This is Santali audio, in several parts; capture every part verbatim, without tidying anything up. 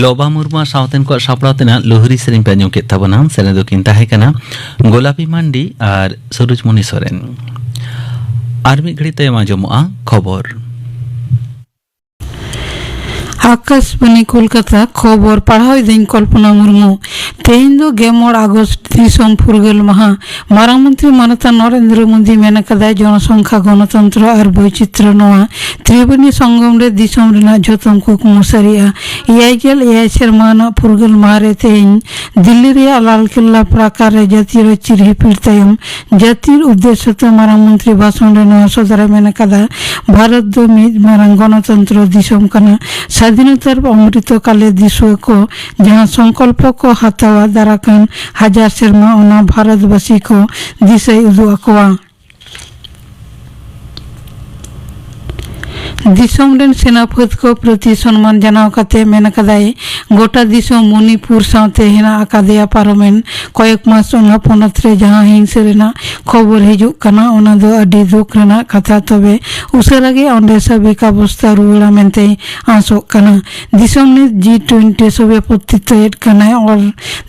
ᱞᱚᱵᱟ ᱢᱩᱨᱢᱩ ᱥᱟᱶᱛᱮᱱ ᱠᱚᱣᱟᱜ ᱥᱟᱯᱲᱟᱣ ᱛᱮᱱᱟᱜ ᱞᱩᱦᱨᱤ ᱥᱮᱨᱮᱧ ᱯᱮ ᱟᱸᱡᱚᱢ ᱠᱮᱫ ᱛᱟᱵᱚᱱᱟ᱾ ᱥᱮᱨᱮᱧ ᱫᱚᱠᱤᱱ ᱛᱟᱦᱮᱸ ᱠᱟᱱᱟ ᱜᱳᱞᱟᱯᱤ ᱢᱟᱱᱰᱤ ᱟᱨ ᱥᱩᱨᱩᱡᱽᱢᱩᱱᱤ ᱥᱚᱨᱮᱱ᱾ ᱟᱨ ᱢᱤᱫ ᱜᱷᱟᱹᱲᱤ ᱛᱟᱭᱚᱢ ᱟᱸᱡᱚᱢᱚᱜᱼᱟ ᱠᱷᱚᱵᱚᱨ᱾ ᱟᱠᱟᱥᱵᱟᱱᱤ ᱠᱳᱞᱠᱟᱛᱟ, ᱠᱷᱚᱵᱚᱨ ᱯᱟᱲᱦᱟᱣ ᱮᱫᱟᱹᱧ ᱠᱚᱞᱯᱚᱱᱟ ᱢᱩᱨᱢᱩ᱾ ᱛᱮᱦᱮᱧ ᱫᱚ ᱜᱮᱞ ᱢᱚᱬᱮ ᱟᱜᱚᱥᱴ, ᱫᱤᱥᱚᱢ ᱯᱷᱩᱨᱜᱟᱹᱞ ᱢᱟᱦᱟ᱾ ᱢᱟᱨᱟᱝ ᱢᱚᱱᱛᱨᱤ ᱢᱟᱱᱚᱛᱟᱱ ᱱᱚᱨᱮᱱᱫᱨᱚ ᱢᱳᱫᱤ ᱢᱮᱱ ᱟᱠᱟᱫᱟᱭ, ᱡᱚᱱᱚᱥᱚᱝᱠᱷᱟ, ᱜᱚᱱᱚᱛᱚᱱᱛᱨᱚ ᱟᱨ ᱵᱳᱭᱪᱤᱛᱨᱚ ᱱᱚᱣᱟ ᱛᱨᱤᱵᱮᱱᱤ ᱥᱚᱝᱜᱚᱢ ᱨᱮ ᱫᱤᱥᱚᱢ ᱨᱮᱱᱟᱜ ᱡᱷᱚᱛᱚᱢ ᱠᱩᱠᱢᱩ ᱥᱟᱹᱨᱤᱜᱼᱟ᱾ ᱮᱭᱟᱭ ᱜᱮᱞ ᱮᱭᱟᱭ ᱥᱮᱨᱢᱟ ᱟᱱᱟᱜ ᱯᱷᱩᱨᱜᱟᱹᱞ ᱢᱟᱦᱟ ᱨᱮ ᱛᱮᱦᱮᱧ ᱫᱤᱞᱞᱤ ᱨᱮᱭᱟᱜ ᱞᱟᱞ ᱠᱮᱞᱞᱟ ᱯᱨᱟᱠᱟᱨ ᱨᱮ ᱡᱟᱹᱛᱤᱭᱟᱹᱨᱤ ᱪᱤᱨ ᱦᱤᱯᱤᱲ ᱛᱟᱭᱚᱢ ᱡᱟᱹᱛᱤ ᱩᱫᱽᱫᱮᱥᱥᱚ ᱛᱮ ᱢᱟᱨᱟᱝ ᱢᱚᱱᱛᱨᱤ ᱵᱷᱟᱥᱚᱱ ᱨᱮ ᱱᱚᱣᱟ ᱥᱚᱫᱚᱨ ᱮ ᱢᱮᱱ ᱟᱠᱟᱫᱟ, ᱵᱷᱟᱨᱚᱛ ᱫᱚ ᱢᱤᱫ ᱢᱟᱨᱟᱝ ᱜᱚᱱᱚᱛᱚᱱᱛᱨᱚ ᱫᱤᱥᱚᱢ ᱠᱟᱱᱟ᱾ ᱥᱟᱫᱷᱤᱱᱚᱛᱟᱨ ᱚᱢᱨᱤᱛ ᱠᱟᱞᱮ ᱫᱤᱥᱩᱣᱟᱹ ᱠᱚ ᱡᱟᱦᱟᱸ ᱥᱚᱝᱠᱚᱞᱯᱚ ᱠᱚ ᱦᱟᱛᱟᱣᱟ, ᱫᱟᱨᱟᱠᱟᱱ ᱦᱟᱡᱟᱨ ᱥᱮᱨᱢᱟ ᱚᱱᱟ ᱵᱷᱟᱨᱚᱛᱵᱟᱹᱥᱤ ᱠᱚ ᱫᱤᱥᱟᱹᱭ ᱩᱫᱩᱜ ᱟᱠᱚᱣᱟ᱾ ᱫᱤᱥᱚᱢ ᱨᱮᱱ ᱥᱮᱱᱟ ᱯᱷᱟᱹᱫ ᱠᱚ ᱯᱨᱚᱛᱤ ᱥᱚᱱᱢᱟᱱ ᱡᱟᱱᱟᱣ ᱠᱟᱛᱮ ᱢᱮᱱ ᱟᱠᱟᱫᱟᱭ, ᱜᱚᱴᱟ ᱫᱤᱥᱚᱢ ᱢᱚᱱᱤᱯᱩᱨ ᱥᱟᱶᱛᱮ ᱦᱮᱱᱟᱜ ᱟᱠᱟᱫᱮᱭᱟ᱾ ᱯᱟᱨᱚᱢᱮᱱ ᱠᱚᱭᱮᱠ ᱢᱟᱥ ᱚᱱᱟ ᱯᱚᱱᱚᱛ ᱨᱮ ᱡᱟᱦᱟᱸ ᱦᱤᱝᱥᱟᱹ ᱨᱮᱱᱟᱜ ᱠᱷᱚᱵᱚᱨ ᱦᱤᱡᱩᱜ ᱠᱟᱱᱟ, ᱚᱱᱟ ᱫᱚ ᱟᱹᱰᱤ ᱫᱩᱠ ᱨᱮᱱᱟᱜ ᱠᱟᱛᱷᱟ᱾ ᱛᱚᱵᱮ ᱩᱥᱟᱹᱨᱟ ᱜᱮ ᱚᱸᱰᱮ ᱥᱟᱵᱤᱠ ᱚᱵᱚᱥᱛᱟ ᱨᱩᱣᱟᱹᱲᱟ ᱢᱮᱱᱛᱮᱭ ᱟᱸᱥᱚᱜ ᱠᱟᱱᱟ᱾ ᱫᱤᱥᱚᱢ ᱱᱤᱛ ᱡᱤ ᱴᱩᱭᱮᱱᱴᱤ ᱥᱚᱵᱷᱟᱯᱚᱛᱤᱛᱣᱮᱫ ᱠᱟᱱᱟᱭ ᱟᱨ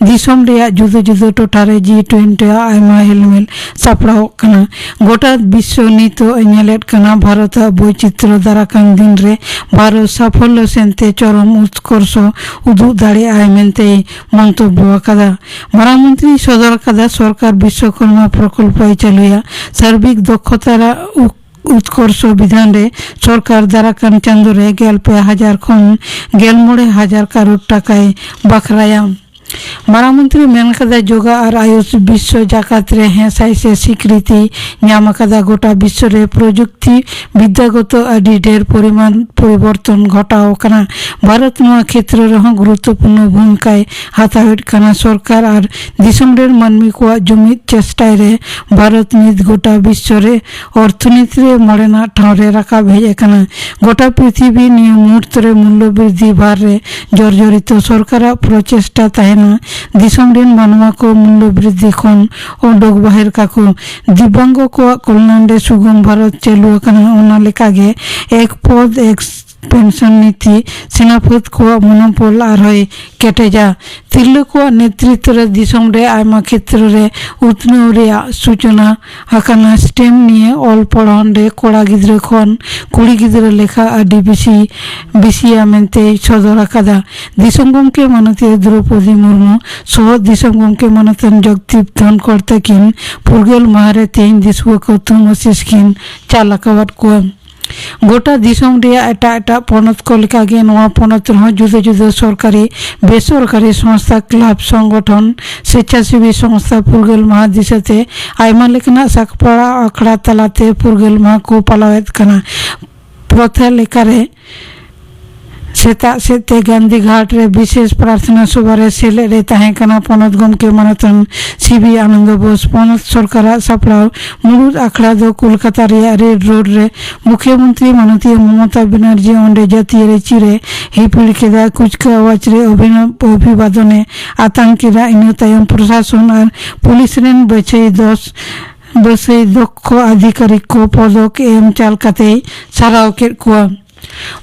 ᱫᱤᱥᱚᱢ ᱨᱮᱭᱟᱜ ᱡᱩᱫᱟᱹ ᱡᱩᱫᱟᱹ ᱴᱚᱴᱷᱟ ᱨᱮ ᱡᱤ ᱴᱩᱭᱮᱱᱴᱤ ᱟᱜ ᱟᱭᱢᱟ ᱦᱮᱞᱢᱮᱞ ᱥᱟᱯᱲᱟᱣᱚᱜ ᱠᱟᱱᱟ᱾ ᱜᱚᱴᱟ ᱵᱤᱥᱥᱚ ᱱᱤᱛᱚᱜ ᱮ ᱧᱮᱞᱮᱫ ᱠᱟᱱᱟ ᱵᱷᱟᱨᱚᱛ ᱟᱜ ᱵᱳᱭᱪᱤᱛᱨᱚ᱾ ᱫᱟᱨᱟᱠᱟᱱ ᱫᱤᱱ ᱨᱮ ᱵᱷᱟᱨᱚᱛ ᱥᱟᱯᱷᱚᱞᱞᱚ ᱥᱮᱱᱛᱮ ᱪᱚᱨᱚᱢ ᱩᱛᱠᱚᱨᱥᱚ ᱩᱫᱩᱜ ᱫᱟᱲᱮᱭᱟᱜᱼᱟᱭ ᱢᱮᱱᱛᱮᱭ ᱢᱚᱱᱛᱚᱵᱵᱚ ᱟᱠᱟᱫᱟ᱾ ᱢᱟᱨᱟᱝ ᱢᱚᱱᱛᱨᱤᱭ ᱥᱚᱫᱚᱨ ᱟᱠᱟᱫᱟ, ᱥᱚᱨᱠᱟᱨ ᱵᱤᱥᱥᱚᱠᱚᱨᱢᱟ ᱯᱨᱚᱠᱚᱞᱯᱚᱭ ᱪᱟᱹᱞᱩᱭᱟ᱾ ᱥᱟᱨᱵᱤᱠ ᱫᱚᱠᱷᱚᱛᱟ ᱨᱮᱭᱟᱜ ᱩ- ᱩᱛᱠᱚᱨᱥᱚ ᱵᱤᱫᱷᱟᱱ ᱨᱮ ᱥᱚᱨᱠᱟᱨ ᱫᱟᱨᱟᱠᱟᱱ ᱪᱟᱸᱫᱳ ᱨᱮ ᱜᱮᱞ ᱯᱮ ᱦᱟᱡᱟᱨ ᱠᱷᱚᱱ ᱜᱮᱞ ᱢᱚᱬᱮ ᱦᱟᱡᱟᱨ ᱠᱟᱨᱳᱲ ᱴᱟᱠᱟᱭ ᱵᱟᱠᱷᱨᱟᱭᱟ᱾ ᱢᱟᱨᱟᱝ ᱢᱚᱱᱛᱨᱤ ᱢᱮᱱ ᱠᱟᱫᱟ, ᱡᱳᱜᱟ ᱟᱨ ᱟᱭᱩᱥ ᱵᱤᱥᱥᱚ ᱡᱟᱠᱟᱛ ᱨᱮ ᱦᱮᱸᱥᱟᱭ ᱥᱮ ᱥᱤᱠᱨᱤᱛᱤ ᱧᱟᱢ ᱟᱠᱟᱫᱟ᱾ ᱜᱚᱴᱟ ᱵᱤᱥᱥᱚ ᱨᱮ ᱯᱨᱚᱡᱩᱠᱛᱤ ᱵᱤᱫᱽᱫᱟᱜᱚᱛᱚ ᱟᱹᱰᱤ ᱰᱷᱮᱨ ᱯᱚᱨᱤᱢᱟᱱ ᱯᱚᱨᱤᱵᱚᱨᱛᱚᱱ ᱜᱷᱚᱴᱟᱣ ᱟᱠᱟᱱᱟ᱾ ᱵᱷᱟᱨᱚᱛ ᱱᱚᱣᱟ ᱠᱷᱮᱛᱨᱚ ᱨᱮᱦᱚᱸ ᱜᱩᱨᱩᱛᱛᱚᱯᱩᱨᱱᱚ ᱵᱷᱩᱢᱤᱠᱟᱭ ᱦᱟᱛᱟᱣᱮᱫ ᱠᱟᱱᱟ᱾ ᱥᱚᱨᱠᱟᱨ ᱟᱨ ᱫᱤᱥᱚᱢ ᱨᱮᱱ ᱢᱟᱹᱱᱢᱤ ᱠᱚᱣᱟᱜ ᱡᱩᱢᱤᱫ ᱪᱮᱥᱴᱟᱭ ᱨᱮ ᱵᱷᱟᱨᱚᱛ ᱱᱤᱛ ᱜᱚᱴᱟ ᱵᱤᱥᱥᱚ ᱨᱮ ᱚᱨᱛᱷᱚᱱᱤᱛᱤ ᱨᱮ ᱢᱚᱬᱮᱱᱟᱜ ᱴᱷᱟᱶ ᱨᱮ ᱨᱟᱠᱟᱵ ᱦᱮᱡ ᱟᱠᱟᱱᱟ᱾ ᱜᱚᱴᱟ ᱯᱨᱤᱛᱷᱤᱵᱤ ᱱᱤᱭᱟᱹ ᱢᱩᱦᱩᱨᱛᱚ ᱨᱮ ᱢᱩᱞᱞᱚ ᱵᱨᱤᱫᱷᱤ ᱵᱷᱟᱨ ᱨᱮ ᱡᱚᱨᱡᱚᱨᱤᱛᱚ᱾ ᱥᱚᱨᱠᱟᱨᱟᱜ ᱯᱨᱚᱪᱮᱥᱴᱟ ᱛᱟᱦᱮᱱᱟ ᱫᱤᱥᱚᱢ ᱨᱮᱱ ᱢᱟᱱᱣᱟ ᱠᱚ ᱢᱩᱞᱞᱚ ᱵᱨᱤᱫᱷᱤ ᱠᱷᱚᱱ ᱚᱰᱚᱠ ᱵᱟᱦᱮᱨ ᱠᱟᱠᱚ᱾ ᱫᱤᱵᱽᱵᱟᱝᱜᱚ ᱠᱚᱣᱟᱜ ᱠᱚᱞᱭᱟᱱ ᱨᱮ ᱥᱩᱜᱚᱢ ᱵᱷᱟᱨᱚᱛ ᱪᱟᱹᱞᱩ ᱟᱠᱟᱱᱟ᱾ ᱚᱱᱟ ᱞᱮᱠᱟᱜᱮ ᱮᱠ ᱯᱚᱫ ᱮᱠ ᱯᱮᱱᱥᱚᱱ ᱱᱤᱛᱤ ᱥᱮᱱᱟᱯᱷᱟᱹᱫ ᱠᱚᱣᱟᱜ ᱢᱚᱱᱳᱵᱚᱞ ᱟᱨᱦᱚᱸᱭ ᱠᱮᱴᱮᱡᱟ᱾ ᱛᱤᱨᱞᱟᱹ ᱠᱚᱣᱟᱜ ᱱᱮᱛᱨᱤᱛᱵ ᱨᱮ ᱫᱤᱥᱚᱢ ᱨᱮ ᱟᱭᱢᱟ ᱠᱷᱮᱛᱨᱚ ᱨᱮ ᱩᱛᱱᱟᱹᱣ ᱨᱮᱭᱟᱜ ᱥᱩᱪᱚᱱᱟ ᱟᱠᱟᱱᱟ᱾ ᱥᱴᱮᱢ ᱱᱤᱭᱮ ᱚᱞ ᱯᱚᱲᱦᱚᱱ ᱨᱮ ᱠᱚᱲᱟ ᱜᱤᱫᱽᱨᱟᱹ ᱠᱷᱚᱱ ᱠᱩᱲᱤ ᱜᱤᱫᱽᱨᱟᱹ ᱞᱮᱠᱷᱟ ᱟᱹᱰᱤ ᱵᱮᱥᱤ ᱵᱮᱥᱤᱭᱟ ᱢᱮᱱᱛᱮᱭ ᱥᱚᱫᱚᱨ ᱟᱠᱟᱫᱟ᱾ ᱫᱤᱥᱚᱢ ᱜᱚᱢᱠᱮ ᱢᱟᱱᱚᱛᱤᱭᱟᱹ ᱫᱨᱚᱣᱯᱚᱫᱤ ᱢᱩᱨᱢᱩ ᱥᱚᱦᱚ ᱫᱤᱥᱚᱢ ᱜᱚᱢᱠᱮ ᱢᱟᱱᱚᱛᱟᱱ ᱡᱚᱜᱽᱫᱤᱯ ᱫᱷᱚᱱᱠᱚᱨ ᱛᱟᱹᱠᱤᱱ ᱯᱷᱩᱨᱜᱟᱹᱞ ᱢᱟᱦᱟ ᱨᱮ ᱛᱮᱦᱮᱧ ᱫᱤᱥᱩᱣᱟᱹ ᱠᱚ ᱛᱷᱩᱢ ᱟᱥᱤᱥ ᱠᱤᱱ ᱪᱟᱞ ᱟᱠᱟᱣᱟᱫ ᱠᱚᱣᱟ᱾ ᱜᱚᱴᱟ ᱫᱤᱥᱚᱢ ᱨᱮᱭᱟᱜ ᱮᱴᱟᱜ ᱮᱴᱟᱜ ᱯᱚᱱᱚᱛ ᱠᱚ ᱞᱮᱠᱟᱜᱮ ᱱᱚᱣᱟ ᱯᱚᱱᱚᱛ ᱨᱮᱦᱚᱸ ᱡᱩᱫᱟᱹ ᱡᱩᱫᱟᱹ ᱥᱚᱨᱠᱟᱨᱤ, ᱵᱮᱥᱚᱨᱠᱟᱨᱤ ᱥᱚᱝᱥᱛᱷᱟ, ᱠᱞᱟᱵᱽ, ᱥᱚᱝᱜᱚᱴᱷᱚᱱ, ᱥᱮᱪᱪᱷᱟᱥᱮᱵᱤ ᱥᱚᱝᱥᱛᱷᱟ ᱯᱷᱩᱨᱜᱟᱹᱞ ᱢᱟᱦᱟ ᱫᱤᱥᱟᱹᱛᱮ ᱟᱭᱢᱟ ᱞᱮᱠᱟᱱᱟᱜ ᱥᱟᱯᱲᱟᱣ ᱟᱠᱷᱲᱟ ᱛᱟᱞᱟᱛᱮ ᱯᱷᱩᱨᱜᱟᱹᱞ ᱢᱟᱦᱟ ᱠᱚ ᱯᱟᱞᱟᱣᱮᱫ ᱠᱟᱱᱟ᱾ ᱯᱨᱚᱛᱷᱟ ᱞᱮᱠᱟᱨᱮ ᱥᱮᱛᱟᱜ ᱥᱮᱫ ᱛᱮ ᱜᱟᱱᱫᱷᱤ ᱜᱷᱟᱴ ᱨᱮ ᱵᱤᱥᱮᱥ ᱯᱨᱟᱨᱛᱷᱱᱟ ᱥᱚᱵᱷᱟ ᱨᱮ ᱥᱮᱞᱮᱫ ᱨᱮ ᱛᱟᱦᱮᱸ ᱠᱟᱱᱟ ᱯᱚᱱᱚᱛ ᱜᱚᱢᱠᱮ ᱢᱟᱱᱚᱛᱟᱱ ᱥᱤ ᱵᱤ ᱟᱱᱚᱱᱫᱚ ᱵᱳᱥ᱾ ᱯᱚᱱᱚᱛ ᱥᱚᱨᱠᱟᱨᱟᱜ ᱥᱟᱯᱲᱟᱣ ᱢᱩᱲᱩᱫ ᱟᱠᱷᱲᱟ ᱫᱚ ᱠᱳᱞᱠᱟᱛᱟ ᱨᱮᱭᱟᱜ ᱨᱮᱰ ᱨᱳᱰ ᱨᱮ ᱢᱩᱠᱷᱭᱚᱢᱚᱱᱛᱨᱤ ᱢᱟᱱᱚᱛᱤᱭᱟᱹ ᱢᱚᱢᱚᱛᱟ ᱵᱮᱱᱟᱨᱡᱤ ᱚᱸᱰᱮ ᱡᱟᱹᱛᱤᱭᱟᱹᱨᱤ ᱪᱤᱨ ᱮ ᱦᱤᱯᱤᱲ ᱠᱮᱫᱟ᱾ ᱠᱩᱪᱠᱟᱹ ᱟᱣᱟᱡᱽ ᱨᱮ ᱚᱵᱷᱤᱱᱚ-, ᱚᱵᱷᱤᱵᱟᱫᱚᱱ ᱮ ᱟᱛᱟᱝ ᱠᱮᱫᱟ᱾ ᱤᱱᱟᱹ ᱛᱟᱭᱚᱢ ᱯᱨᱚᱥᱟᱥᱚᱱ ᱟᱨ ᱯᱩᱞᱤᱥ ᱨᱮᱱ ᱵᱟᱹᱪᱷᱟᱹᱭ ᱫᱚᱥ ᱵᱟᱹᱥᱟᱹᱭ ᱫᱚᱠᱠᱷᱚ ᱟᱫᱷᱤᱠᱟᱨᱤᱠ ᱠᱚ ᱯᱚᱫᱚᱠ ᱮᱢ ᱪᱟᱞ ᱠᱟᱛᱮᱭ ᱥᱟᱨᱦᱟᱣ ᱠᱮᱫ ᱠᱚᱣᱟ᱾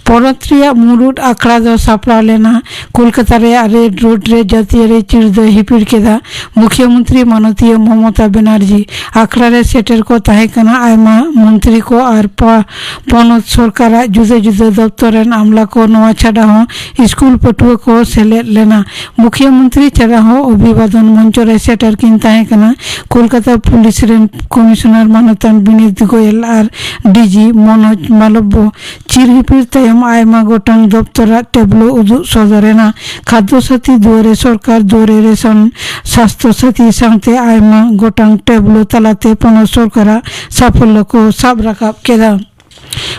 ᱯᱚᱱᱚᱛ ᱨᱮᱭᱟᱜ ᱢᱩᱲᱩᱫ ᱟᱠᱷᱲᱟ ᱫᱚ ᱥᱟᱯᱲᱟᱣ ᱞᱮᱱᱟ ᱠᱳᱞᱠᱟᱛᱟ ᱨᱮᱭᱟᱜ ᱨᱮᱰ ᱨᱳᱰ ᱨᱮ ᱡᱟᱹᱛᱤᱭᱟᱹᱨᱤ ᱪᱤᱨ ᱫᱚᱭ ᱦᱤᱯᱤᱲ ᱠᱮᱫᱟ ᱢᱩᱠᱷᱭᱚᱢᱚᱱᱛᱨᱤ ᱢᱟᱱᱚᱛᱤᱭᱟᱹ ᱢᱚᱢᱚᱛᱟ ᱵᱮᱱᱟᱨᱡᱤ᱾ ᱟᱠᱷᱲᱟ ᱨᱮ ᱥᱮᱴᱮᱨ ᱠᱚ ᱛᱟᱦᱮᱸ ᱠᱟᱱᱟ ᱟᱭᱢᱟ ᱢᱚᱱᱛᱨᱤ ᱠᱚ ᱟᱨ ᱯᱚ-, ᱯᱚᱱᱚᱛ ᱥᱚᱨᱠᱟᱨᱟᱜ ᱡᱩᱫᱟᱹ ᱡᱩᱫᱟᱹ ᱫᱚᱯᱛᱚᱨ ᱨᱮᱱ ᱟᱢᱞᱟ ᱠᱚ᱾ ᱱᱚᱣᱟ ᱪᱷᱟᱰᱟ ᱦᱚᱸ ᱥᱠᱩᱞ ᱯᱟᱹᱴᱷᱩᱣᱟᱹ ᱠᱚ ᱥᱮᱞᱮᱫ ᱞᱮᱱᱟ᱾ ᱢᱩᱠᱷᱭᱚᱢᱚᱱᱛᱨᱤ ᱪᱷᱟᱰᱟ ᱦᱚᱸ ᱚᱵᱷᱤᱵᱟᱫᱚᱱ ᱢᱚᱧᱪᱚ ᱨᱮ ᱥᱮᱴᱮᱨ ᱠᱤᱱ ᱛᱟᱦᱮᱸ ᱠᱟᱱᱟ ᱠᱳᱞᱠᱟᱛᱟ ᱯᱩᱞᱤᱥ ᱨᱮᱱ ᱠᱚᱢᱤᱥᱚᱱᱟᱨ ᱢᱟᱱᱚᱛᱟᱱ ᱵᱤᱱᱤᱛ ᱜᱳᱭᱮᱞ ᱟᱨ ᱰᱤ ᱡᱤ ᱢᱚᱱᱳᱡᱽ ᱢᱟᱞᱚᱵᱽᱵᱚ᱾ ᱪᱤᱨ ᱦᱤᱯᱤᱲ ᱛᱟᱭᱚᱢ ᱟᱭᱢᱟ ᱜᱚᱴᱟᱝ ᱫᱚᱯᱛᱚᱨᱟᱜ ᱴᱮᱵᱞᱳ ᱩᱫᱩᱜ ᱥᱚᱫᱚᱨ ᱮᱱᱟ᱾ ᱠᱷᱟᱫᱽᱫᱚ ᱥᱟᱛᱷᱤ ᱫᱩᱣᱟᱨᱮ ᱥᱚᱨᱠᱟᱨ ᱫᱩᱣᱟᱨᱮ ᱨᱮᱥᱚᱱ ᱥᱟᱥᱛᱷᱚ ᱥᱟᱛᱷᱤ ᱥᱟᱶᱛᱮ ᱟᱭᱢᱟ ᱜᱚᱴᱟᱝ ᱴᱮᱵᱞᱳ ᱛᱟᱞᱟᱛᱮ ᱯᱚᱱᱚᱛ ᱥᱚᱨᱠᱟᱨᱟᱜ ᱥᱟᱯᱷᱚᱞᱞᱚ ᱠᱚ ᱥᱟᱵ ᱨᱟᱠᱟᱵ ᱠᱮᱫᱟ᱾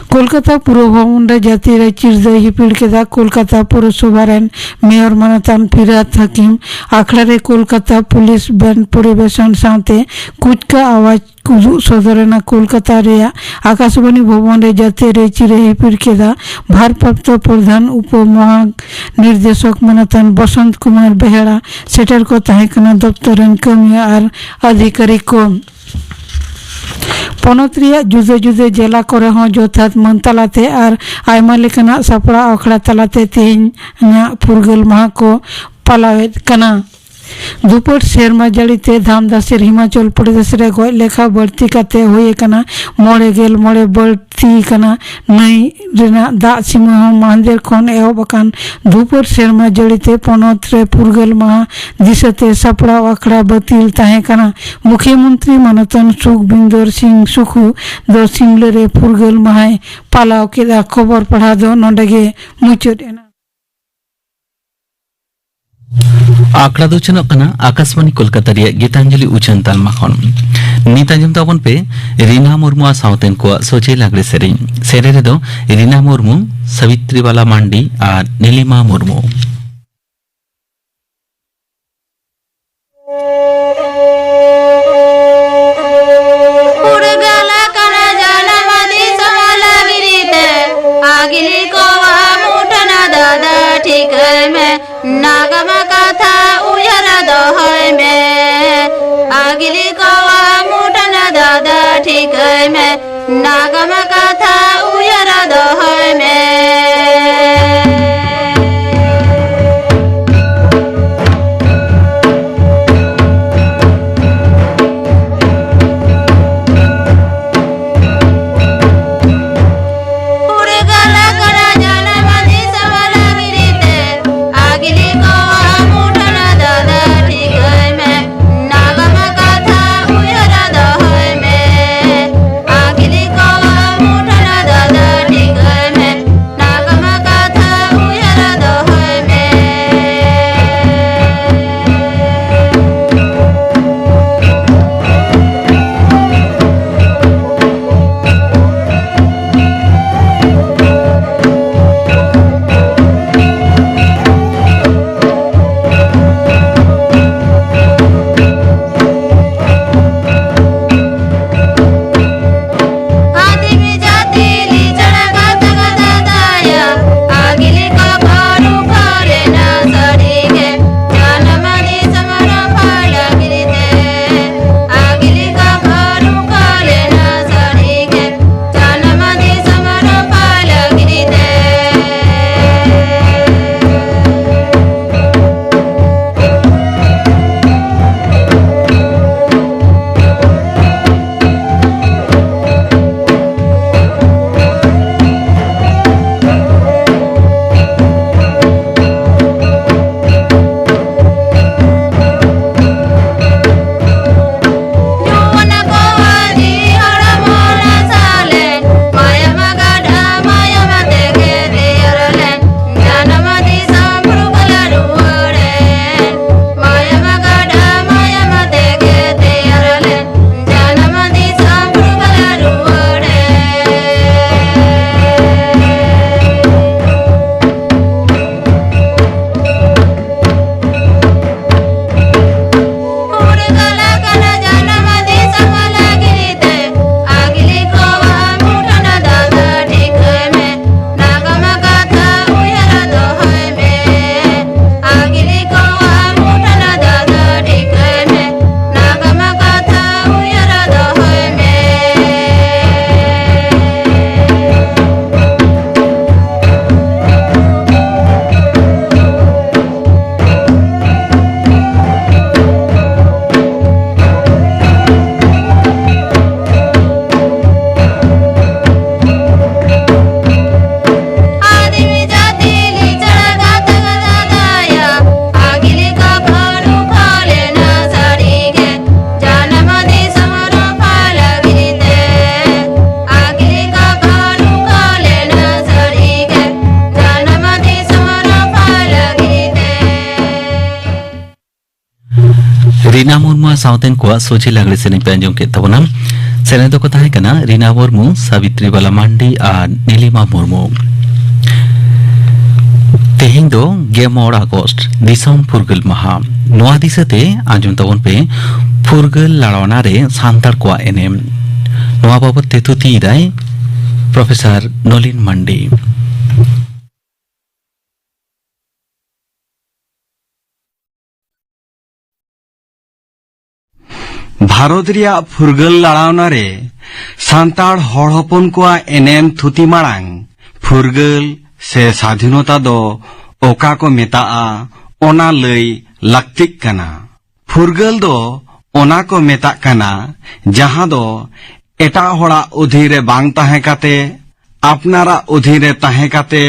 ᱠᱳᱞᱠᱟᱛᱟ ᱯᱩᱨᱚ ᱵᱷᱚᱵᱚᱱ ᱨᱮ ᱡᱟᱹᱛᱤᱭᱟᱹᱨᱤ ᱪᱤᱨ ᱫᱚᱭ ᱦᱤᱯᱤᱲ ᱠᱮᱫᱟ᱾ ᱠᱳᱞᱠᱟᱛᱟ ᱯᱩᱨᱚᱥᱚᱵᱷᱟ ᱨᱮᱱ ᱢᱮᱭᱚᱨ ᱢᱟᱱᱚᱛᱟᱱ ᱯᱷᱤᱨᱦᱟᱫ ᱦᱟᱠᱤᱢ ᱟᱠᱷᱲᱟ ᱨᱮ ᱠᱳᱞᱠᱟᱛᱟ ᱯᱩᱞᱤᱥ ᱵᱮᱱᱰ ᱯᱚᱨᱤᱵᱮᱥᱚᱱ ᱥᱟᱶᱛᱮ ᱠᱩᱪᱠᱟ ᱟᱣᱟᱡᱽ ᱩᱫᱩᱜ ᱥᱚᱫᱚᱨ ᱮᱱᱟ᱾ ᱠᱳᱞᱠᱟᱛᱟ ᱨᱮᱭᱟᱜ ᱟᱠᱟᱥᱵᱟᱱᱤ ᱵᱷᱚᱵᱚᱱ ᱨᱮ ᱡᱟᱹᱛᱤᱭᱟᱹᱨᱤ ᱪᱤᱨ ᱮ ᱦᱤᱯᱤᱲ ᱠᱮᱫᱟ᱾ ᱵᱷᱟᱨᱯᱨᱟᱯᱛᱚ ᱯᱨᱚᱫᱷᱟᱱ ᱩᱯᱚ ᱢᱚᱦᱟ ᱱᱤᱨᱫᱮᱥᱚᱠ ᱢᱟᱱᱚᱛᱟᱱ ᱵᱚᱥᱚᱱᱛ ᱠᱩᱢᱟᱨ ᱵᱮᱦᱲᱟ ᱥᱮᱴᱮᱨ ᱠᱚ ᱛᱟᱦᱮᱸ ᱠᱟᱱᱟ ᱫᱚᱯᱛᱚᱨ ᱨᱮᱱ ᱠᱟᱹᱢᱤᱭᱟᱹ ᱟᱨ ᱟᱫᱷᱤᱠᱟᱨᱤᱠ ᱠᱚ᱾ ᱯᱚᱱᱚᱛ ᱨᱮᱭᱟᱜ ᱡᱩᱫᱟᱹ ᱡᱩᱫᱟᱹ ᱡᱮᱞᱟ ᱠᱚᱨᱮ ᱦᱚᱸ ᱡᱚᱛᱷᱟᱛ ᱢᱟᱹᱱ ᱛᱟᱞᱟᱛᱮ ᱟᱨ ᱟᱭᱢᱟ ᱞᱮᱠᱟᱱᱟᱜ ᱥᱟᱯᱲᱟᱣ ᱟᱠᱷᱲᱟ ᱛᱟᱞᱟᱛᱮ ᱛᱮᱦᱮᱧᱟᱜ ᱯᱷᱩᱨᱜᱟᱹᱞ ᱢᱟᱦᱟ ᱠᱚ ᱯᱟᱞᱟᱣᱮᱫ ᱠᱟᱱᱟ᱾ ᱫᱷᱩᱯᱟᱹᱴ ᱥᱮᱨᱢᱟ ᱡᱟᱹᱲᱤ ᱛᱮ ᱫᱷᱟᱢᱫᱟᱥᱮᱨ ᱦᱤᱢᱟᱪᱚᱞ ᱯᱨᱚᱫᱮᱥ ᱨᱮ ᱜᱚᱡ ᱞᱮᱠᱷᱟ ᱵᱟᱹᱲᱛᱤ ᱠᱟᱛᱮ ᱦᱩᱭ ᱟᱠᱟᱱᱟ ᱢᱚᱬᱮ ᱜᱮᱞ ᱢᱚᱬᱮ ᱵᱟᱹᱲᱛᱤ ᱟᱠᱟᱱᱟ᱾ ᱱᱟᱹᱭ ᱨᱮᱱᱟᱜ ᱫᱟᱜ ᱥᱤᱢᱟᱹ ᱦᱚᱸ ᱢᱟᱦᱫᱮᱨ ᱠᱷᱚᱱ ᱮᱦᱚᱵ ᱟᱠᱟᱱ ᱫᱷᱩᱯᱟᱹᱴ ᱥᱮᱨᱢᱟ ᱡᱟᱹᱲᱤ ᱛᱮ ᱯᱚᱱᱚᱛ ᱨᱮ ᱯᱷᱩᱨᱜᱟᱹᱞ ᱢᱟᱦᱟ ᱫᱤᱥᱟᱹᱛᱮ ᱥᱟᱯᱲᱟᱣ ᱟᱠᱷᱲᱟ ᱵᱟᱹᱛᱤᱞ ᱛᱟᱦᱮᱸ ᱠᱟᱱᱟ᱾ ᱢᱩᱠᱷᱭᱟᱹ ᱢᱚᱱᱛᱨᱤ ᱢᱟᱱᱚᱛᱟᱱ ᱥᱩᱠᱵᱤᱱᱫᱚᱨ ᱥᱤᱝ ᱥᱩᱠᱷᱩ ᱫᱚ ᱥᱤᱢᱞᱟᱹ ᱨᱮ ᱯᱷᱩᱨᱜᱟᱹᱞ ᱢᱟᱦᱟᱭ ᱯᱟᱞᱟᱣ ᱠᱮᱫᱟ᱾ ᱠᱷᱚᱵᱚᱨ ᱯᱟᱲᱦᱟᱣ ᱫᱚ ᱱᱚᱰᱮ ᱜᱮ ᱢᱩᱪᱟᱹᱫ ᱮᱱᱟ᱾ ᱟᱠᱷᱲᱟ ᱫᱚ ᱪᱟᱞᱟᱜ ᱠᱟᱱᱟ ᱟᱠᱟᱥᱵᱟᱱᱤ ᱠᱳᱞᱠᱟᱛᱟ ᱨᱮᱭᱟᱜ ᱜᱤᱛᱟᱧᱡᱚᱞᱤ ᱩᱪᱷᱟᱹᱱ ᱛᱟᱞᱢᱟ ᱠᱷᱚᱱ᱾ ᱱᱤᱛ ᱟᱸᱡᱚᱢ ᱛᱟᱵᱚᱱ ᱯᱮ ᱨᱤᱱᱟ ᱢᱩᱨᱢᱩ ᱟᱨ ᱥᱟᱶᱛᱮᱱ ᱠᱚᱣᱟᱜ ᱥᱚᱡᱷᱮ ᱞᱟᱜᱽᱲᱮ ᱥᱮᱨᱮᱧ᱾ ᱥᱮᱨᱮᱧ ᱨᱮᱫᱚ ᱨᱤᱱᱟ ᱢᱩᱨᱢᱩ, ᱥᱟᱵᱤᱛᱨᱤ ᱵᱟᱞᱟ ᱢᱟᱱᱰᱤ ᱟᱨ ᱱᱤᱞᱤᱢᱟ ᱢᱩᱨᱢᱩ᱾ ᱯᱷᱩᱨᱜᱟᱹᱞ ᱟᱠᱟᱱᱟ ᱡᱟᱱᱟᱢ ᱫᱤᱥᱚᱢ ᱞᱟᱹᱜᱤᱫ ᱛᱮ, ᱟᱹᱜᱤᱞ ᱠᱚᱣᱟᱜ ᱢᱩᱴᱷᱟᱹᱱ ᱫᱟᱫᱟ ᱴᱷᱤᱠᱟᱹᱭ ᱢᱮ, ᱱᱟᱜᱟᱢ ᱠᱟᱛᱷᱟ ᱩᱭᱦᱟᱹᱨ ᱫᱚᱦᱚᱭ ᱢᱮ᱾ ᱟᱹᱜᱤᱞ ᱠᱚᱣᱟᱜ ᱢᱩᱴᱷᱟᱹᱱ ᱫᱟᱫᱟ ᱴᱷᱤᱠᱟᱹᱭ ᱢᱮ, ᱱᱟᱜᱟᱢ ᱠᱟᱛᱷᱟ ᱩᱭᱦᱟᱹᱨ ᱫᱚᱦᱚᱭ ᱢᱮ᱾ ᱯᱷᱩᱨᱜᱟᱹᱞ ᱟᱠᱟᱱᱟ ᱡᱟᱱᱟᱢ ᱫᱤᱥᱚᱢ ᱞᱟᱹᱜᱤᱫ ᱛᱮ, ᱟᱹᱜᱤᱞ ᱠᱚᱣᱟᱜ ᱢᱩᱴᱷᱟᱹᱱ ᱫᱟᱫᱟ ᱴᱷᱤᱠᱟᱹᱭ ᱢᱮ, ᱱᱟᱜᱟᱢ ᱠᱟᱛᱷᱟ ᱩᱭᱦᱟᱹᱨ ᱫᱚᱦᱚᱭ ᱢᱮ᱾ ᱟᱹᱜᱤᱞ ᱠᱚᱣᱟᱜ ᱨᱤᱱᱟ ᱢᱩᱨᱢᱩ ᱥᱟᱶᱛᱮᱱ ᱠᱚᱣᱟᱜ ᱥᱚᱡᱷᱮ ᱞᱟᱜᱽᱲᱮ ᱥᱮᱨᱮᱧ ᱯᱮ ᱟᱸᱡᱚᱢ ᱠᱮᱫ ᱛᱟᱵᱚᱱᱟ᱾ ᱥᱮᱨᱮᱧ ᱫᱚᱠᱚ ᱛᱟᱦᱮᱸ ᱠᱟᱱᱟ ᱨᱤᱱᱟ ᱢᱩᱨᱢᱩ, ᱥᱟᱵᱤᱛᱨᱤ ᱵᱟᱞᱟ ᱢᱟᱱᱰᱤ ᱟᱨ ᱱᱤᱞᱤᱢᱟ ᱢᱩᱨᱢᱩ᱾ ᱛᱮᱦᱮᱧ ᱫᱚ ᱜᱮᱞ ᱢᱚᱬᱮ ᱟᱜᱚᱥᱴ, ᱫᱤᱥᱚᱢ ᱯᱷᱩᱨᱜᱟᱹᱞ ᱢᱟᱦᱟ᱾ ᱱᱚᱣᱟ ᱫᱤᱥᱟᱹᱛᱮ ᱟᱸᱡᱚᱢ ᱛᱟᱵᱚᱱ ᱯᱮ ᱯᱷᱩᱨᱜᱟᱹᱞ ᱞᱟᱲᱟᱣᱱᱟ ᱨᱮ ᱥᱟᱱᱛᱟᱲ ᱠᱚᱣᱟᱜ ᱮᱱᱮᱢ᱾ ᱱᱚᱣᱟ ᱵᱟᱵᱚᱛ ᱛᱮ ᱛᱷᱩᱛᱤᱭᱮᱫᱟᱭ ᱯᱨᱚᱯᱷᱮᱥᱚᱨ ᱱᱚᱞᱤᱱ ᱢᱟᱱᱰᱤ᱾ ᱵᱷᱟᱨᱚᱛ ᱨᱮᱭᱟᱜ ᱯᱷᱩᱨᱜᱟᱹᱞ ᱞᱟᱲᱟᱣᱱᱟ ᱨᱮ ᱥᱟᱱᱛᱟᱲ ᱦᱚᱲ ᱦᱚᱯᱚᱱ ᱠᱚᱣᱟᱜ ᱮᱱᱮᱢ ᱛᱷᱩᱛᱤ ᱢᱟᱲᱟᱝ, ᱯᱷᱩᱨᱜᱟᱹᱞ ᱥᱮ ᱥᱟᱫᱷᱤᱱᱚᱛᱟ ᱫᱚ ᱚᱠᱟ ᱠᱚ ᱢᱮᱛᱟᱜᱼᱟ, ᱚᱱᱟ ᱞᱟᱹᱭ ᱞᱟᱹᱠᱛᱤᱜ ᱠᱟᱱᱟ᱾ ᱯᱷᱩᱨᱜᱟᱹᱞ ᱫᱚ ᱚᱱᱟ ᱠᱚ ᱢᱮᱛᱟᱜ ᱠᱟᱱᱟ, ᱡᱟᱦᱟᱸ ᱫᱚ ᱮᱴᱟᱜ ᱦᱚᱲᱟᱜ ᱚᱫᱷᱤᱱ ᱨᱮ ᱵᱟᱝ ᱛᱟᱦᱮᱸ ᱠᱟᱛᱮ, ᱟᱯᱱᱟᱨᱟᱜ ᱚᱫᱷᱤᱱ ᱨᱮ ᱛᱟᱦᱮᱸ ᱠᱟᱛᱮ,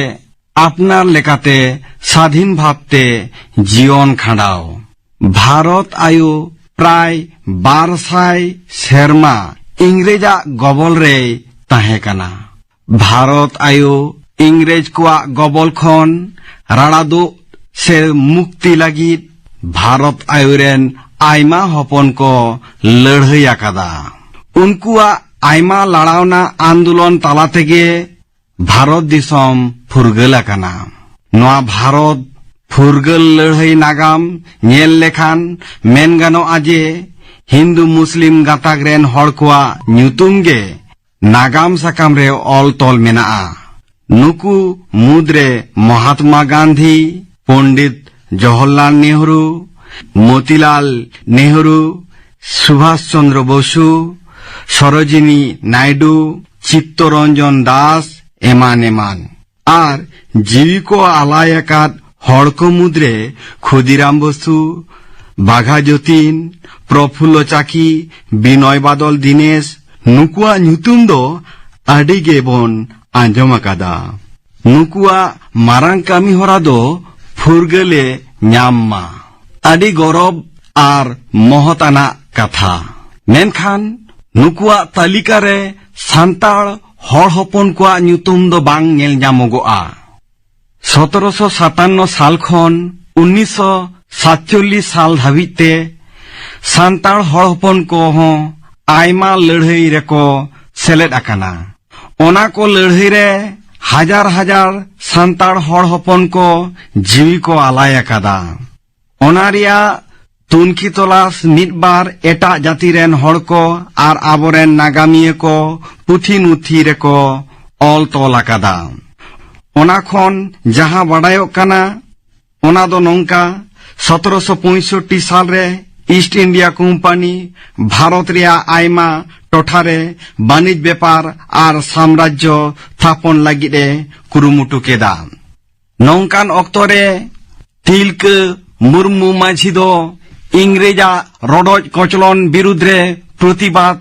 ᱟᱯᱱᱟᱨ ᱞᱮᱠᱟᱛᱮ ᱥᱟᱫᱷᱤᱱ ᱵᱷᱟᱵᱽᱛᱮ ᱡᱤᱭᱚᱱ ᱠᱷᱟᱸᱰᱟᱣ᱾ ᱵᱷᱟᱨᱚᱛ ᱟᱭᱳ ᱯᱨᱟᱭ ᱵᱟᱨ ᱥᱟᱭ ᱥᱮᱨᱢᱟ ᱤᱝᱨᱮᱡᱟᱜ ᱜᱚᱵᱚᱞ ᱨᱮᱭ ᱛᱟᱦᱮᱸ ᱠᱟᱱᱟ᱾ ᱵᱷᱟᱨᱚᱛ ᱟᱭᱳ ᱤᱝᱨᱮᱡᱽ ᱠᱚᱣᱟᱜ ᱜᱚᱵᱚᱞ ᱠᱷᱚᱱ ᱨᱟᱲᱟᱫᱚᱜ ᱥᱮ ᱢᱩᱠᱛᱤ ᱞᱟᱹᱜᱤᱫ ᱵᱷᱟᱨᱚᱛ ᱟᱭᱳ ᱨᱮᱱ ᱟᱭᱢᱟ ᱦᱚᱯᱚᱱ ᱠᱚ ᱞᱟᱹᱲᱦᱟᱹᱭ ᱟᱠᱟᱫᱟ᱾ ᱩᱱᱠᱩᱣᱟᱜ ᱟᱭᱢᱟ ᱞᱟᱲᱟᱣᱱᱟ ᱟᱱᱫᱳᱞᱚᱱ ᱛᱟᱞᱟ ᱛᱮᱜᱮ ᱵᱷᱟᱨᱚᱛ ᱫᱤᱥᱚᱢ ᱯᱷᱩᱨᱜᱟᱹᱞ ᱟᱠᱟᱱᱟ᱾ ᱱᱚᱣᱟ ᱵᱷᱟᱨᱚᱛ ᱯᱷᱩᱨᱜᱟᱹᱞ ᱞᱟᱹᱲᱦᱟᱹᱭ ᱱᱟᱜᱟᱢ ᱧᱮᱞ ᱞᱮᱠᱷᱟᱱ ᱢᱮᱱ ᱜᱟᱱᱚᱜᱼᱟ ᱡᱮ ᱦᱤᱱᱫᱩ ᱢᱩᱥᱞᱤᱢ ᱜᱟᱸᱛᱟᱠ ᱨᱮᱱ ᱦᱚᱲ ᱠᱚᱣᱟᱜ ᱧᱩᱛᱩᱢ ᱜᱮ ᱱᱟᱜᱟᱢ ᱥᱟᱠᱟᱢ ᱨᱮ ᱚᱞ ᱛᱚᱞ ᱢᱮᱱᱟᱜᱼᱟ᱾ ᱱᱩᱠᱩ ᱢᱩᱫᱽᱨᱮ ᱢᱚᱦᱟᱛᱢᱟ ᱜᱟᱱᱫᱷᱤ, ᱯᱚᱱᱰᱤᱛ ᱡᱚᱣᱟᱦᱚᱨᱞᱟᱞ ᱱᱮᱦᱨᱩ, ᱢᱚᱛᱤᱞᱟᱞ ᱱᱮᱦᱨᱩ, ᱥᱩᱵᱷᱟᱥ ᱪᱚᱱᱫᱨᱚ ᱵᱚᱥᱩ, ᱥᱚᱨᱳᱡᱤᱱᱤ ᱱᱟᱭᱰᱩ, ᱪᱤᱛᱛᱚᱨᱚᱧᱡᱚᱱ ᱫᱟᱥ, ᱮᱢᱟᱱ ᱮᱢᱟᱱ᱾ ᱟᱨ ᱡᱤᱣᱤ ᱠᱚ ᱟᱞᱟᱭ ᱟᱠᱟᱫ ᱦᱚᱲ ᱠᱚ ᱢᱩᱫᱽᱨᱮ ᱠᱷᱩᱫᱤᱨᱟᱢ ᱵᱚᱥᱩ, ᱵᱟᱜᱷᱟ ᱡᱚᱛᱤᱱ, ᱯᱨᱚᱯᱷᱩᱞᱞᱚ ᱪᱟᱠᱤ, ᱵᱤᱱᱚᱭ ᱵᱟᱫᱚᱞ ᱫᱤᱱᱮᱥ, ᱱᱩᱠᱩᱣᱟᱜ ᱧᱩᱛᱩᱢ ᱫᱚ ᱟᱹᱰᱤ ᱜᱮᱵᱚᱱ ᱟᱸᱡᱚᱢ ᱟᱠᱟᱫᱟ᱾ ᱱᱩᱠᱩᱣᱟᱜ ᱢᱟᱨᱟᱝ ᱠᱟᱹᱢᱤ ᱦᱚᱨᱟ ᱫᱚ ᱯᱷᱩᱨᱜᱟᱹᱞᱮ ᱧᱟᱢ ᱢᱟ᱾ ᱟᱹᱰᱤ ᱜᱚᱨᱚᱵ ᱟᱨ ᱢᱚᱦᱚᱛ ᱟᱱᱟᱜ ᱠᱟᱛᱷᱟ᱾ ᱢᱮᱱᱠᱷᱟᱱ ᱱᱩᱠᱩᱣᱟᱜ ᱛᱟᱹᱞᱤᱠᱟ ᱨᱮ ᱥᱟᱱᱛᱟᱲ ᱦᱚᱲ ᱦᱚᱯᱚᱱ ᱠᱚᱣᱟᱜ ᱧᱩᱛᱩᱢ ᱫᱚ ᱵᱟᱝ ᱧᱮᱞ ᱧᱟᱢᱚᱜᱚᱜᱼᱟ᱾ ᱥᱚᱛᱨᱚᱥᱚ ᱥᱟᱛᱟᱱᱱᱚ ᱥᱟᱞ ᱠᱷᱚᱱ ᱩᱱᱤᱥᱥᱚ ᱥᱟᱛᱪᱚᱞᱞᱤᱥ ᱥᱟᱞ ᱫᱷᱟᱹᱵᱤᱡ ᱛᱮ ᱥᱟᱱᱛᱟᱲ ᱦᱚᱲ ᱦᱚᱯᱚᱱ ᱠᱚᱦᱚᱸ ᱟᱭᱢᱟ ᱞᱟᱹᱲᱦᱟᱹᱭ ᱨᱮᱠᱚ ᱥᱮᱞᱮᱫ ᱟᱠᱟᱱᱟ᱾ ᱚᱱᱟ ᱠᱚ ᱞᱟᱹᱲᱦᱟᱹᱭ ᱨᱮ ᱦᱟᱡᱟᱨ ᱦᱟᱡᱟᱨ ᱥᱟᱱᱛᱟᱲ ᱦᱚᱲ ᱦᱚᱯᱚᱱ ᱠᱚ ᱡᱤᱣᱤ ᱠᱚ ᱟᱞᱟᱭ ᱟᱠᱟᱫᱟ᱾ ᱚᱱᱟ ᱨᱮᱭᱟᱜ ᱛᱩᱱᱠᱷᱤ ᱛᱚᱞᱟᱥ ᱢᱤᱫ ᱵᱟᱨ ᱮᱴᱟᱜ ᱡᱟᱹᱛᱤ ᱨᱮᱱ ᱦᱚᱲ ᱠᱚ ᱟᱨ ᱟᱵᱚᱨᱮᱱ ᱱᱟᱜᱟᱢᱤᱭᱟᱹ ᱠᱚ ᱯᱩᱛᱷᱤ ᱱᱩᱛᱷᱤ ᱨᱮᱠᱚ ᱚᱞ ᱛᱚᱞ ᱟᱠᱟᱫᱟ᱾ ᱚᱱᱟ ᱠᱷᱚᱱ ᱡᱟᱦᱟᱸ ᱵᱟᱰᱟᱭᱚᱜ ᱠᱟᱱᱟ, ᱚᱱᱟ ᱫᱚ ᱱᱚᱝᱠᱟ: ᱥᱚᱛᱨᱚᱥᱚ ᱯᱚᱸᱭᱥᱚᱴᱴᱤ ᱥᱟᱞ ᱨᱮ ᱤᱥᱴ ᱤᱱᱰᱤᱭᱟ ᱠᱳᱢᱯᱟᱱᱤ ᱵᱷᱟᱨᱚᱛ ᱨᱮᱭᱟᱜ ᱟᱭᱢᱟ ᱴᱚᱴᱷᱟ ᱨᱮ ᱵᱟᱹᱱᱤᱡᱽ ᱵᱮᱯᱟᱨ ᱟᱨ ᱥᱟᱢᱨᱟᱡᱽᱡᱚ ᱛᱷᱟᱯᱚᱱ ᱞᱟᱹᱜᱤᱫ ᱮ ᱠᱩᱨᱩᱢᱩᱴᱩ ᱠᱮᱫᱟ᱾ ᱱᱚᱝᱠᱟᱱ ᱚᱠᱛᱚ ᱨᱮ ᱛᱤᱞᱠᱟᱹ ᱢᱩᱨᱢᱩ ᱢᱟᱹᱡᱷᱤ ᱫᱚ ᱤᱝᱨᱮᱡᱟᱜ ᱨᱚᱰᱚᱡ ᱠᱚᱪᱞᱚᱱ ᱵᱤᱨᱩᱫᱽ ᱨᱮ ᱯᱨᱚᱛᱤᱵᱟᱫ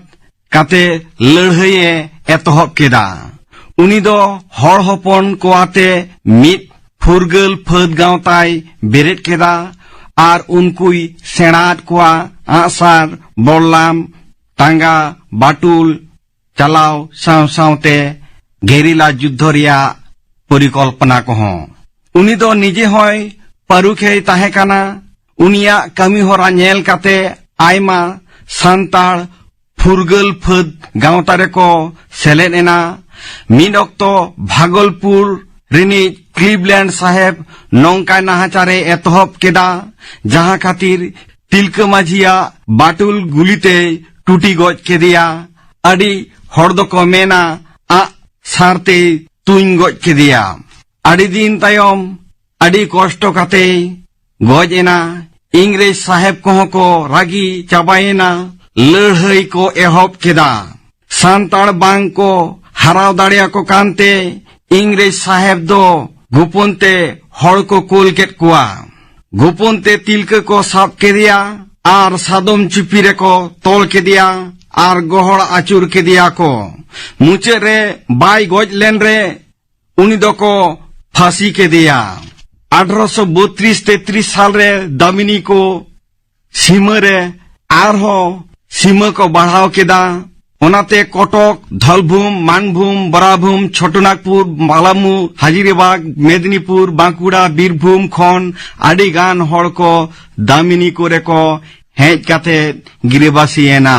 ᱠᱟᱛᱮ ᱞᱟᱹᱲᱦᱟᱹᱭ ᱮ ᱮᱛᱚᱦᱚᱵ ᱠᱮᱫᱟ᱾ ᱩᱱᱤ ᱫᱚ ᱦᱚᱲ ᱦᱚᱯᱚᱱ ᱠᱚ ᱟᱛᱮ ᱢᱤᱫ ᱯᱷᱩᱨᱜᱟᱹᱞ ᱯᱷᱟᱹᱫ ᱜᱟᱶᱛᱟᱭ ᱵᱮᱨᱮᱫ ᱠᱮᱫᱟ ᱟᱨ ᱩᱱᱠᱩᱭ ᱥᱮᱬᱟ ᱟᱫ ᱠᱚᱣᱟ ᱟᱸᱜᱼᱥᱟᱨ, ᱵᱚᱞᱞᱟᱢ, ᱴᱟᱸᱜᱟ, ᱵᱟᱴᱩᱞ ᱪᱟᱞᱟᱣ ᱥᱟᱶ ᱥᱟᱶᱛᱮ ᱜᱮᱨᱤᱞᱟ ᱡᱩᱫᱽᱫᱷᱚ ᱨᱮᱭᱟᱜ ᱯᱚᱨᱤᱠᱚᱞᱯᱚᱱᱟ ᱠᱚᱦᱚᱸ᱾ ᱩᱱᱤ ᱫᱚ ᱱᱤᱡᱮ ᱦᱚᱸᱭ ᱯᱟᱹᱨᱩᱠᱷᱮᱭ ᱛᱟᱦᱮᱸ ᱠᱟᱱᱟ᱾ ᱩᱱᱤᱭᱟᱜ ᱠᱟᱹᱢᱤ ᱦᱚᱨᱟ ᱧᱮᱞ ᱠᱟᱛᱮ ᱟᱭᱢᱟ ᱥᱟᱱᱛᱟᱲ ᱯᱷᱩᱨᱜᱟᱹᱞ ᱯᱷᱟᱹᱫ ᱜᱟᱶᱛᱟ ᱨᱮᱠᱚ ᱥᱮᱞᱮᱫ ᱮᱱᱟ᱾ ᱢᱤᱫ ᱚᱠᱛᱚ ᱵᱷᱟᱜᱚᱞᱯᱩᱨ ᱨᱤᱱᱤᱡ ᱠᱞᱤᱵᱞᱮᱱᱰ ᱥᱟᱦᱮᱵ ᱱᱚᱝᱠᱟᱭ ᱱᱟᱦᱟᱪᱟᱨᱮ ᱮᱛᱚᱦᱚᱵ ᱠᱮᱫᱟ, ᱡᱟᱦᱟᱸ ᱠᱷᱟᱹᱛᱤᱨ ᱛᱤᱞᱠᱟᱹ ᱢᱟᱹᱡᱷᱤᱭᱟᱜ ᱵᱟᱴᱩᱞ ᱜᱩᱞᱤᱛᱮᱭ ᱴᱩᱴᱤ ᱜᱚᱡ ᱠᱮᱫᱮᱭᱟ᱾ ᱟᱹᱰᱤ ᱦᱚᱲ ᱫᱚᱠᱚ ᱢᱮᱱᱟ, ᱟᱜ ᱥᱟᱨ ᱛᱮᱭ ᱛᱩᱧ ᱜᱚᱡ ᱠᱮᱫᱮᱭᱟ᱾ ᱟᱹᱰᱤ ᱫᱤᱱ ᱛᱟᱭᱚᱢ ᱟᱹᱰᱤ ᱠᱚᱥᱴᱚ ᱠᱟᱛᱮᱭ ᱜᱚᱡ ᱮᱱᱟ᱾ ᱤᱝᱨᱮᱡᱽ ᱥᱟᱦᱮᱵ ᱠᱚᱦᱚᱸ ᱠᱚ ᱨᱟᱹᱜᱤ ᱪᱟᱵᱟᱭᱮᱱᱟ᱾ ᱞᱟᱹᱲᱦᱟᱹᱭ ᱠᱚ ᱮᱦᱚᱵ ᱠᱮᱫᱟ᱾ ᱥᱟᱱᱛᱟᱲ ᱵᱟᱝ ᱠᱚ ᱦᱟᱨᱟᱣ ᱫᱟᱲᱮᱭᱟᱠᱚ ᱠᱟᱱᱛᱮ ᱤᱝᱨᱮᱡᱽ ᱥᱟᱦᱮᱵ ᱫᱚ ᱜᱳᱯᱚᱱ ᱛᱮ ᱦᱚᱲ ᱠᱚ ᱠᱩᱞ ᱠᱮᱫ ᱠᱚᱣᱟ᱾ ᱜᱳᱯᱚᱱ ᱛᱮ ᱛᱤᱞᱠᱟᱹ ᱠᱚ ᱥᱟᱵ ᱠᱮᱫᱮᱭᱟ ᱟᱨ ᱥᱟᱫᱚᱢ ᱪᱩᱯᱤ ᱨᱮᱠᱚ ᱛᱚᱞ ᱠᱮᱫᱮᱭᱟ ᱟᱨ ᱜᱚᱦᱚᱲ ᱟᱹᱪᱩᱨ ᱠᱮᱫᱮᱭᱟ ᱠᱚ᱾ ᱢᱩᱪᱟᱹᱫ ᱨᱮ ᱵᱟᱭ ᱜᱚᱡ ᱞᱮᱱ ᱨᱮ ᱩᱱᱤ ᱫᱚᱠᱚ ᱯᱷᱟᱹᱥᱤ ᱠᱮᱫᱮᱭᱟ᱾ ᱟᱴᱷᱨᱚᱥᱚ ᱵᱚᱛᱨᱤᱥ ᱛᱮᱛᱨᱤᱥ ᱥᱟᱞ ᱨᱮ ᱫᱟᱢᱤᱱᱤ ᱠᱚ ᱥᱤᱢᱟᱹ ᱨᱮ ᱟᱨᱦᱚᱸ ᱥᱤᱢᱟᱹ ᱠᱚ ᱵᱟᱲᱦᱟᱣ ᱠᱮᱫᱟ᱾ ᱚᱱᱟᱛᱮ ᱠᱚᱴᱚᱠ, ᱫᱷᱚᱞᱵᱷᱩᱢ, ᱢᱟᱱᱵᱷᱩᱢ, ᱵᱚᱨᱟᱵᱷᱩᱢ, ᱪᱷᱳᱴᱚᱱᱟᱜᱽᱯᱩᱨ, ᱯᱟᱞᱟᱢᱩ, ᱦᱟᱡᱤᱨᱟᱵᱟᱜᱽ, ᱢᱮᱫᱤᱱᱤᱯᱩᱨ, ᱵᱟᱸᱠᱩᱲᱟ, ᱵᱤᱨᱵᱷᱩᱢ ᱠᱷᱚᱱ ᱟᱹᱰᱤ ᱜᱟᱱ ᱦᱚᱲ ᱠᱚ ᱫᱟᱢᱤᱱᱤ ᱠᱚᱨᱮ ᱠᱚ ᱦᱮᱡ ᱠᱟᱛᱮ ᱜᱤᱨᱟᱹᱵᱟᱹᱥᱤᱭᱮᱱᱟ᱾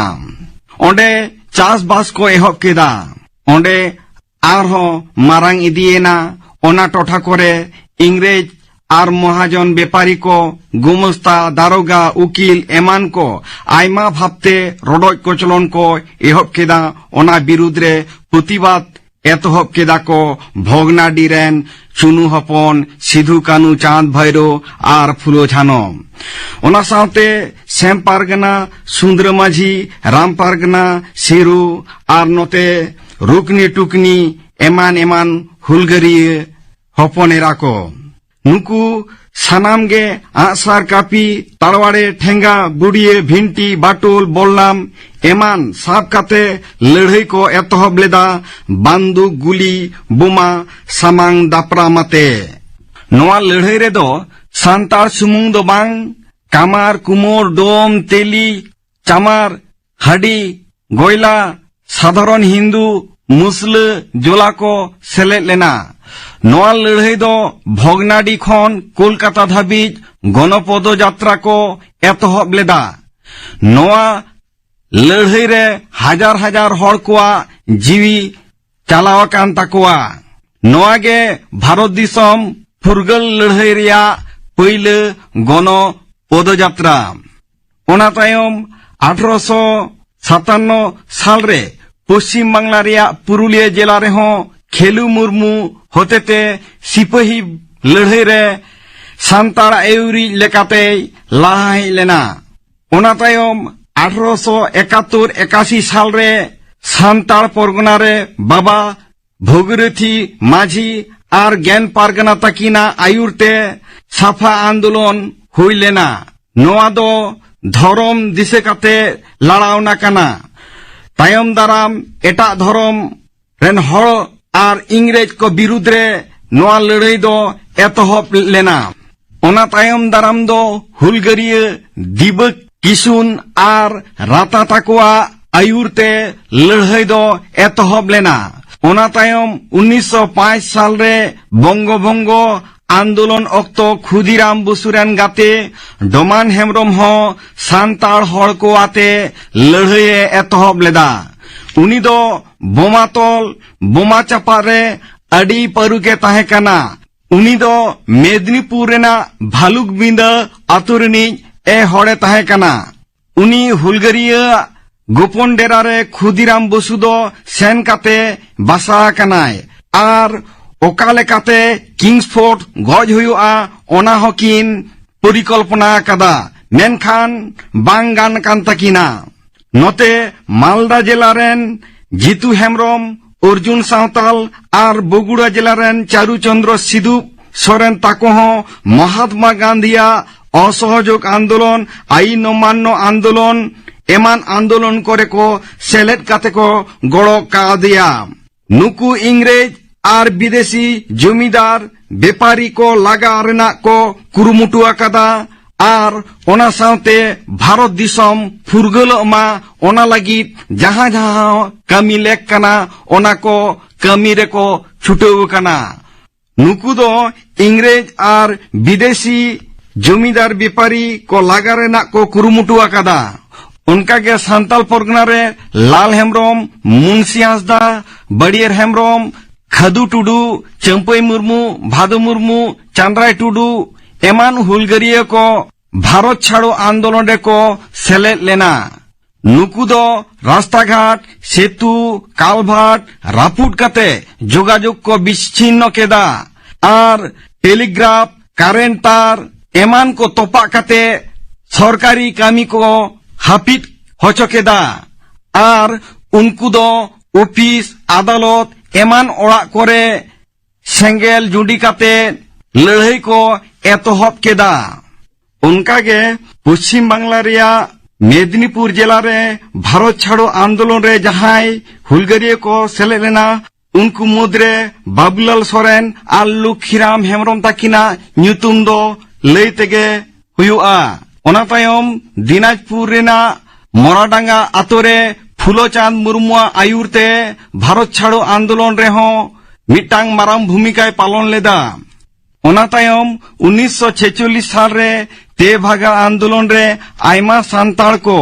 ᱚᱸᱰᱮ ᱪᱟᱥᱵᱟᱥ ᱠᱚ ᱮᱦᱚᱵ ᱠᱮᱫᱟ᱾ ᱚᱸᱰᱮ ᱟᱨᱦᱚᱸ ᱢᱟᱨᱟᱝ ᱤᱫᱤᱭᱮᱱᱟ᱾ ᱚᱱᱟ ᱴᱚᱴᱷᱟ ᱠᱚᱨᱮ ᱤᱝᱨᱮᱡᱽ ᱟᱨ ᱢᱚᱦᱟᱡᱚᱱ ᱵᱮᱯᱟᱨᱤ ᱠᱚ, ᱜᱩᱢᱟᱹᱥᱛᱟ, ᱫᱟᱨᱚᱜᱟ, ᱩᱠᱤᱞ ᱮᱢᱟᱱ ᱠᱚ ᱟᱭᱢᱟ ᱵᱷᱟᱵᱽᱛᱮ ᱨᱚᱰᱚᱡ ᱠᱚᱪᱞᱚᱱ ᱠᱚ ᱮᱦᱚᱵ ᱠᱮᱫᱟ᱾ ᱚᱱᱟ ᱵᱤᱨᱩᱫᱽ ᱨᱮ ᱯᱨᱚᱛᱤᱵᱟᱫ ᱮᱛᱚᱦᱚᱵ ᱠᱮᱫᱟ ᱠᱚ ᱵᱷᱚᱜᱽᱱᱟᱰᱤ ᱨᱮᱱ ᱪᱩᱱᱩ ᱦᱚᱯᱚᱱ, ᱥᱤᱫᱷᱩ, ᱠᱟᱹᱱᱩ, ᱪᱟᱸᱫᱽ, ᱵᱷᱟᱭᱨᱳ ᱟᱨ ᱯᱷᱩᱞᱳ, ᱡᱷᱟᱱᱚ᱾ ᱚᱱᱟ ᱥᱟᱶᱛᱮ ᱥᱮᱢ ᱯᱟᱨᱜᱟᱱᱟ, ᱥᱩᱱᱫᱨᱟᱹ ᱢᱟᱹᱡᱷᱤ, ᱨᱟᱢ ᱯᱟᱨᱜᱟᱱᱟ, ᱥᱤᱨᱩ ᱟᱨ ᱱᱚᱛᱮ ᱨᱩᱠᱱᱤ ᱴᱩᱠᱱᱤ ᱮᱢᱟᱱ ᱮᱢᱟᱱ ᱦᱩᱞᱜᱟᱹᱨᱤᱭᱟᱹ ᱦᱚᱯᱚᱱ ᱮᱨᱟ ᱠᱚ᱾ ᱱᱩᱠᱩ ᱥᱟᱱᱟᱢ ᱜᱮ ᱟᱜᱼᱥᱟᱨ, ᱠᱟᱹᱯᱤ, ᱛᱟᱲᱣᱟᱲᱮ, ᱴᱷᱮᱸᱜᱟ, ᱵᱩᱰᱤᱭᱟᱹ, ᱵᱷᱤᱱᱴᱤ, ᱵᱟᱴᱳᱞ, ᱵᱚᱞᱞᱟᱢ ᱮᱢᱟᱱ ᱥᱟᱵ ᱠᱟᱛᱮ ᱞᱟᱹᱲᱦᱟᱹᱭ ᱠᱚ ᱮᱛᱚᱦᱚᱵ ᱞᱮᱫᱟ, ᱵᱟᱱᱫᱩᱠ, ᱜᱩᱞᱤ, ᱵᱳᱢᱟ ᱥᱟᱢᱟᱝ ᱫᱟᱯᱨᱟᱢ ᱟᱛᱮ᱾ ᱱᱚᱣᱟ ᱞᱟᱹᱲᱦᱟᱹᱭ ᱨᱮᱫᱚ ᱥᱟᱱᱛᱟᱲ ᱥᱩᱢᱩᱝ ᱫᱚ ᱵᱟᱝ, ᱠᱟᱢᱟᱨ, ᱠᱩᱢᱳᱨ, ᱰᱳᱢ, ᱛᱮᱞᱤ, ᱪᱟᱢᱟᱨ, ᱦᱟᱹᱰᱤ, ᱜᱚᱭᱞᱟ, ᱥᱟᱫᱷᱟᱨᱚᱱ ᱦᱤᱱᱫᱩ, ᱢᱩᱥᱞᱟᱹ, ᱡᱚᱞᱟ ᱠᱚ ᱥᱮᱞᱮᱫ ᱞᱮᱱᱟ᱾ ᱱᱚᱣᱟ ᱞᱟᱹᱲᱦᱟᱹᱭ ᱫᱚ ᱵᱷᱚᱜᱽᱱᱟᱰᱤ ᱠᱷᱚᱱ ᱠᱳᱞᱠᱟᱛᱟ ᱫᱷᱟᱹᱵᱤᱡ ᱜᱚᱱᱚᱯᱚᱫᱚ ᱡᱟᱛᱨᱟ ᱠᱚ ᱮᱛᱚᱦᱚᱵ ᱞᱮᱫᱟ᱾ ᱱᱚᱣᱟ ᱞᱟᱹᱲᱦᱟᱹᱭ ᱨᱮ ᱦᱟᱡᱟᱨ ᱦᱟᱡᱟᱨ ᱦᱚᱲ ᱠᱚᱣᱟᱜ ᱡᱤᱣᱤ ᱪᱟᱞᱟᱣ ᱟᱠᱟᱱ ᱛᱟᱠᱚᱣᱟ᱾ ᱱᱚᱣᱟ ᱜᱮ ᱵᱷᱟᱨᱚᱛ ᱫᱤᱥᱚᱢ ᱯᱷᱩᱨᱜᱟᱹᱞ ᱞᱟᱹᱲᱦᱟᱹᱭ ᱨᱮᱭᱟᱜ ᱯᱟᱹᱭᱞᱟᱹ ᱜᱚᱱᱚ ᱯᱚᱫᱚᱡᱟᱛᱨᱟ᱾ ᱚᱱᱟ ᱛᱟᱭᱚᱢ ᱟᱴᱷᱨᱚᱥᱚ ᱥᱟᱛᱟᱱᱱᱚ ᱥᱟᱞ ᱨᱮ ᱯᱚᱪᱷᱤᱢ ᱵᱟᱝᱞᱟ ᱨᱮᱭᱟᱜ ᱯᱩᱨᱩᱞᱤᱭᱟᱹ ᱡᱮᱞᱟ ᱨᱮᱦᱚᱸ ᱠᱷᱮᱞᱩ ᱢᱩᱨᱢᱩ ᱦᱚᱛᱮᱛᱮ ᱥᱤᱯᱟᱹᱦᱤ ᱞᱟᱹᱲᱦᱟᱹᱭ ᱨᱮ ᱥᱟᱱᱛᱟᱲ ᱟᱹᱭᱩᱨᱤᱡ ᱞᱮᱠᱟᱛᱮᱭ ᱞᱟᱦᱟ ᱦᱮᱡ ᱞᱮᱱᱟ᱾ ᱚᱱᱟ ᱛᱟᱭᱚᱢ ᱟᱴᱷᱨᱚᱥᱚ ᱮᱠᱟᱛᱛᱳᱨ ᱮᱠᱟᱥᱤ ᱥᱟᱞ ᱨᱮ ᱥᱟᱱᱛᱟᱲ ᱯᱚᱨᱜᱚᱱᱟ ᱨᱮ ᱵᱟᱵᱟ ᱵᱷᱚᱜᱤᱨᱚᱛᱷᱤ ᱢᱟᱹᱡᱷᱤ ᱟᱨ ᱜᱮᱱ ᱯᱟᱨᱜᱟᱱᱟ ᱛᱟᱹᱠᱤᱱᱟᱜ ᱟᱹᱭᱩᱨ ᱛᱮ ᱥᱟᱯᱷᱟ ᱟᱱᱫᱳᱞᱚᱱ ᱦᱩᱭ ᱞᱮᱱᱟ᱾ ᱱᱚᱣᱟ ᱫᱚ ᱫᱷᱚᱨᱚᱢ ᱫᱤᱥᱟᱹ ᱠᱟᱛᱮ ᱞᱟᱲᱟᱣᱱᱟ ᱠᱟᱱᱟ᱾ ᱛᱟᱭᱚᱢ ᱫᱟᱨᱟᱢ ᱮᱴᱟᱜ ᱫᱷᱚᱨᱚᱢ ᱨᱮᱱ ᱦᱚᱲ ᱟᱨ ᱤᱝᱨᱮᱡᱽ ᱠᱚ ᱵᱤᱨᱩᱫᱽ ᱨᱮ ᱱᱚᱣᱟ ᱞᱟᱹᱲᱦᱟᱹᱭ ᱫᱚ ᱮᱛᱚᱦᱚᱵ ᱞᱮᱱᱟ᱾ ᱚᱱᱟ ᱛᱟᱭᱚᱢ ᱫᱟᱨᱟᱢ ᱫᱚ ᱦᱩᱞᱜᱟᱹᱨᱤᱭᱟᱹ ᱫᱤᱵᱟᱹ ᱠᱤᱥᱩᱱ ᱟᱨ ᱨᱟᱛᱟ ᱛᱟᱠᱚᱣᱟᱜ ᱟᱹᱭᱩᱨ ᱛᱮ ᱞᱟᱹᱲᱦᱟᱹᱭ ᱫᱚ ᱮᱛᱚᱦᱚᱵ ᱞᱮᱱᱟ᱾ ᱚᱱᱟ ᱛᱟᱭᱚᱢ ᱩᱱᱤᱥᱥᱚ ᱯᱟᱸᱪ ᱥᱟᱞ ᱨᱮ ᱵᱚᱝᱜᱚ ᱵᱷᱚᱝᱜᱚ ᱟᱱᱫᱳᱞᱚᱱ ᱚᱠᱛᱚ ᱠᱷᱩᱫᱤᱨᱟᱢ ᱵᱚᱥᱩ ᱨᱮᱱ ᱜᱟᱛᱮ ᱰᱚᱢᱟᱱ ᱦᱮᱢᱵᱨᱚᱢ ᱦᱚᱸ ᱥᱟᱱᱛᱟᱲ ᱦᱚᱲ ᱠᱚ ᱟᱛᱮ ᱞᱟᱹᱲᱦᱟᱹᱭ ᱮ ᱮᱛᱚᱦᱚᱵ ᱞᱮᱫᱟ᱾ ᱩᱱᱤ ᱫᱚ ᱵᱳᱢᱟ ᱛᱚᱞ, ᱵᱳᱢᱟ ᱪᱟᱯᱟᱫ ᱨᱮ ᱟᱹᱰᱤ ᱯᱟᱹᱨᱩᱠᱷ ᱮ ᱛᱟᱦᱮᱸ ᱠᱟᱱᱟ᱾ ᱩᱱᱤ ᱫᱚ ᱢᱮᱫᱽᱱᱤᱯᱩᱨ ᱨᱮᱱᱟᱜ ᱵᱷᱟᱞᱩᱠ ᱵᱤᱸᱫᱟᱹ ᱟᱛᱳ ᱨᱤᱱᱤᱡ ᱮ ᱦᱚᱲ ᱮ ᱛᱟᱦᱮᱸ ᱠᱟᱱᱟ᱾ ᱩᱱᱤ ᱦᱩᱞᱜᱟᱹᱨᱤᱭᱟᱹ ᱟᱜ ᱜᱳᱯᱚᱱ ᱰᱮᱨᱟ ᱨᱮ ᱠᱷᱩᱫᱤᱨᱟᱢ ᱵᱚᱥᱩ ᱫᱚ ᱥᱮᱱ ᱠᱟᱛᱮ ᱵᱟᱥᱟ ᱟᱠᱟᱱᱟᱭ ᱟᱨ ᱚᱠᱟ ᱞᱮᱠᱟᱛᱮ ᱠᱤᱝᱥᱯᱷᱳᱨᱰ ᱜᱚᱡ ᱦᱩᱭᱩᱜᱼᱟ, ᱚᱱᱟ ᱦᱚᱸᱠᱤᱱ ᱯᱚᱨᱤᱠᱚᱞᱯᱚᱱᱟ ᱟᱠᱟᱫᱟ, ᱢᱮᱱᱠᱷᱟᱱ ᱵᱟᱝ ᱜᱟᱱ ᱠᱟᱱ ᱛᱟᱹᱠᱤᱱᱟ᱾ ᱱᱚᱛᱮ ᱢᱟᱞᱫᱟ ᱡᱮᱞᱟ ᱨᱮᱱ ᱡᱤᱛᱩ ᱦᱮᱢᱵᱨᱚᱢ, ᱚᱨᱡᱩᱱ ᱥᱟᱶᱛᱟᱞ ᱟᱨ ᱵᱚᱜᱩᱲᱟ ᱡᱮᱞᱟ ᱨᱮᱱ ᱪᱟᱨᱩ ᱪᱚᱸᱫᱽᱨᱚ ᱥᱤᱫᱩᱯ ᱥᱚᱨᱮᱱ ᱛᱟᱠᱚ ᱦᱚᱸ ᱢᱚᱦᱟᱛᱢᱟ ᱜᱟᱱᱫᱷᱤᱭᱟᱜ ᱚᱥᱚᱦᱚᱡᱳᱜᱽ ᱟᱱᱫᱳᱞᱚᱱ, ᱟᱭᱤᱱ ᱚᱢᱟᱱᱱᱚ ᱟᱱᱫᱳᱞᱚᱱ ᱮᱢᱟᱱ ᱟᱱᱫᱳᱞᱚᱱ ᱠᱚᱨᱮ ᱠᱚ ᱥᱮᱞᱮᱫ ᱠᱟᱛᱮ ᱠᱚ ᱜᱚᱲᱚ ᱠᱟᱣᱫᱮᱭᱟ᱾ ᱱᱩᱠᱩ ᱤᱝᱨᱮᱡᱽ ᱟᱨ ᱵᱤᱫᱮᱥᱤ ᱡᱚᱢᱤᱫᱟᱨ ᱵᱮᱯᱟᱨᱤ ᱠᱚ ᱞᱟᱜᱟ ᱨᱮᱱᱟᱜ ᱠᱚ ᱠᱩᱨᱩᱢᱩᱴᱩ ᱟᱠᱟᱫᱟ ᱟᱨ ᱚᱱᱟ ᱥᱟᱶᱛᱮ ᱵᱷᱟᱨᱚᱛ ᱫᱤᱥᱚᱢ ᱯᱷᱩᱨᱜᱟᱹᱞᱚᱜ ᱢᱟ, ᱚᱱᱟ ᱞᱟᱹᱜᱤᱫ ᱡᱟᱦᱟᱸ ᱡᱟᱦᱟᱸ ᱠᱟᱹᱢᱤ ᱞᱮᱠ ᱠᱟᱱᱟ, ᱚᱱᱟ ᱠᱚ ᱠᱟᱹᱢᱤ ᱨᱮᱠᱚ ᱪᱷᱩᱴᱟᱹᱣ ᱟᱠᱟᱱᱟ᱾ ᱱᱩᱠᱩ ᱫᱚ ᱤᱝᱨᱮᱡᱽ ᱟᱨ ᱵᱤᱫᱮᱥᱤ ᱡᱚᱢᱤᱫᱟᱨ ᱵᱮᱯᱟᱨᱤ ᱠᱚ ᱞᱟᱜᱟ ᱨᱮᱱᱟᱜ ᱠᱚ ᱠᱩᱨᱩᱢᱩᱴᱩ ᱟᱠᱟᱫᱟ᱾ ᱚᱱᱠᱟᱜᱮ ᱥᱟᱱᱛᱟᱞ ᱯᱚᱨᱜᱟᱱᱟ ᱨᱮ ᱞᱟᱞ ᱦᱮᱢᱵᱨᱚᱢ, ᱢᱩᱱᱥᱤ ᱦᱟᱸᱥᱫᱟ, ᱵᱟᱹᱲᱤᱭᱟᱹᱨ ᱦᱮᱢᱵᱨᱚᱢ, ᱠᱷᱟᱫᱩ ᱴᱩᱰᱩ, ᱪᱟᱹᱢᱯᱟᱹᱭ ᱢᱩᱨᱢᱩ, ᱵᱷᱟᱫᱩ ᱢᱩᱨᱢᱩ, ᱪᱟᱸᱫᱽᱨᱟᱭ ᱴᱩᱰᱩ ᱮᱢᱟᱱ ᱦᱩᱞᱜᱟᱹᱨᱤᱭᱟᱹ ᱠᱚ ᱵᱷᱟᱨᱚᱛ ᱪᱷᱟᱲᱚ ᱟᱱᱫᱳᱞᱚᱱ ᱨᱮᱠᱚ ᱥᱮᱞᱮᱫ ᱞᱮᱱᱟ᱾ ᱱᱩᱠᱩ ᱫᱚ ᱨᱟᱥᱛᱟ ᱜᱷᱟᱴ, ᱥᱮᱛᱩ, ᱠᱟᱞᱵᱷᱟᱨᱴ ᱨᱟᱹᱯᱩᱫ ᱠᱟᱛᱮ ᱡᱳᱜᱟᱡᱳᱜᱽ ᱠᱚ ᱵᱤᱪᱷᱤᱱᱱᱚ ᱠᱮᱫᱟ ᱟᱨ ᱴᱮᱞᱤᱜᱨᱟᱯᱷ, ᱠᱟᱨᱮᱱᱴ ᱛᱟᱨ ᱮᱢᱟᱱ ᱠᱚ ᱛᱚᱯᱟᱜ ᱠᱟᱛᱮ ᱥᱚᱨᱠᱟᱨᱤ ᱠᱟᱹᱢᱤ ᱠᱚ ᱦᱟᱹᱯᱤᱫ ᱦᱚᱪᱚ ᱠᱮᱫᱟ᱾ ᱟᱨ ᱩᱱᱠᱩ ᱫᱚ ᱚᱯᱷᱤᱥ, ᱟᱫᱟᱞᱚᱛ ᱮᱢᱟᱱ ᱚᱲᱟᱜ ᱠᱚᱨᱮ ᱥᱮᱸᱜᱮᱞ ᱡᱩᱸᱰᱤ ᱠᱟᱛᱮ ᱞᱟᱹᱲᱦᱟᱹᱭ ᱠᱚ ᱮᱛᱚᱦᱚᱵ ᱠᱮᱫᱟ᱾ ᱚᱱᱠᱟᱜᱮ ᱯᱚᱪᱷᱤᱢ ᱵᱟᱝᱞᱟ ᱨᱮᱭᱟᱜ ᱢᱮᱫᱽᱱᱤᱯᱩᱨ ᱡᱮᱞᱟ ᱨᱮ ᱵᱷᱟᱨᱚᱛ ᱪᱷᱟᱲᱚ ᱟᱱᱫᱳᱞᱚᱱ ᱨᱮ ᱡᱟᱦᱟᱸᱭ ᱦᱩᱞᱜᱟᱹᱨᱤᱭᱟᱹ ᱠᱚ ᱥᱮᱞᱮᱫ ᱞᱮᱱᱟ, ᱩᱱᱠᱩ ᱢᱩᱫᱽᱨᱮ ᱵᱟᱵᱩᱞᱟᱞ ᱥᱚᱨᱮᱱ ᱟᱨ ᱞᱚᱠᱠᱷᱤᱨᱟᱢ ᱦᱮᱢᱵᱨᱚᱢ ᱛᱟᱹᱠᱤᱱᱟᱜ ᱧᱩᱛᱩᱢ ᱫᱚ ᱞᱟᱹᱭ ᱛᱮᱜᱮ ᱦᱩᱭᱩᱜᱼᱟ᱾ ᱚᱱᱟ ᱛᱟᱭᱚᱢ ᱫᱤᱱᱟᱡᱽᱯᱩᱨ ᱨᱮᱱᱟᱜ ᱢᱚᱨᱟᱰᱟᱸᱜᱟ ᱟᱛᱳ ᱨᱮ ᱯᱷᱩᱞᱳ ᱪᱟᱸᱫᱽ ᱢᱩᱨᱢᱩᱣᱟᱜ ᱟᱭᱩᱨ ᱛᱮ ᱵᱷᱟᱨᱚᱛ ᱪᱷᱟᱲᱚ ᱟᱱᱫᱳᱞᱚᱱ ᱨᱮᱦᱚᱸ ᱢᱤᱫᱴᱟᱝ ᱢᱟᱨᱟᱝ ᱵᱷᱩᱢᱤᱠᱟᱭ ᱯᱟᱞᱚᱱ ᱞᱮᱫᱟ᱾ ᱚᱱᱟ ᱛᱟᱭᱚᱢ ᱩᱱᱤᱥᱥᱚ ᱪᱷᱮᱪᱚᱞᱞᱤᱥ ᱥᱟᱞ ᱨᱮ ᱛᱮᱵᱷᱟᱜᱟ ᱟᱱᱫᱳᱞᱚᱱ ᱨᱮ ᱟᱭᱢᱟ ᱥᱟᱱᱛᱟᱲ ᱠᱚ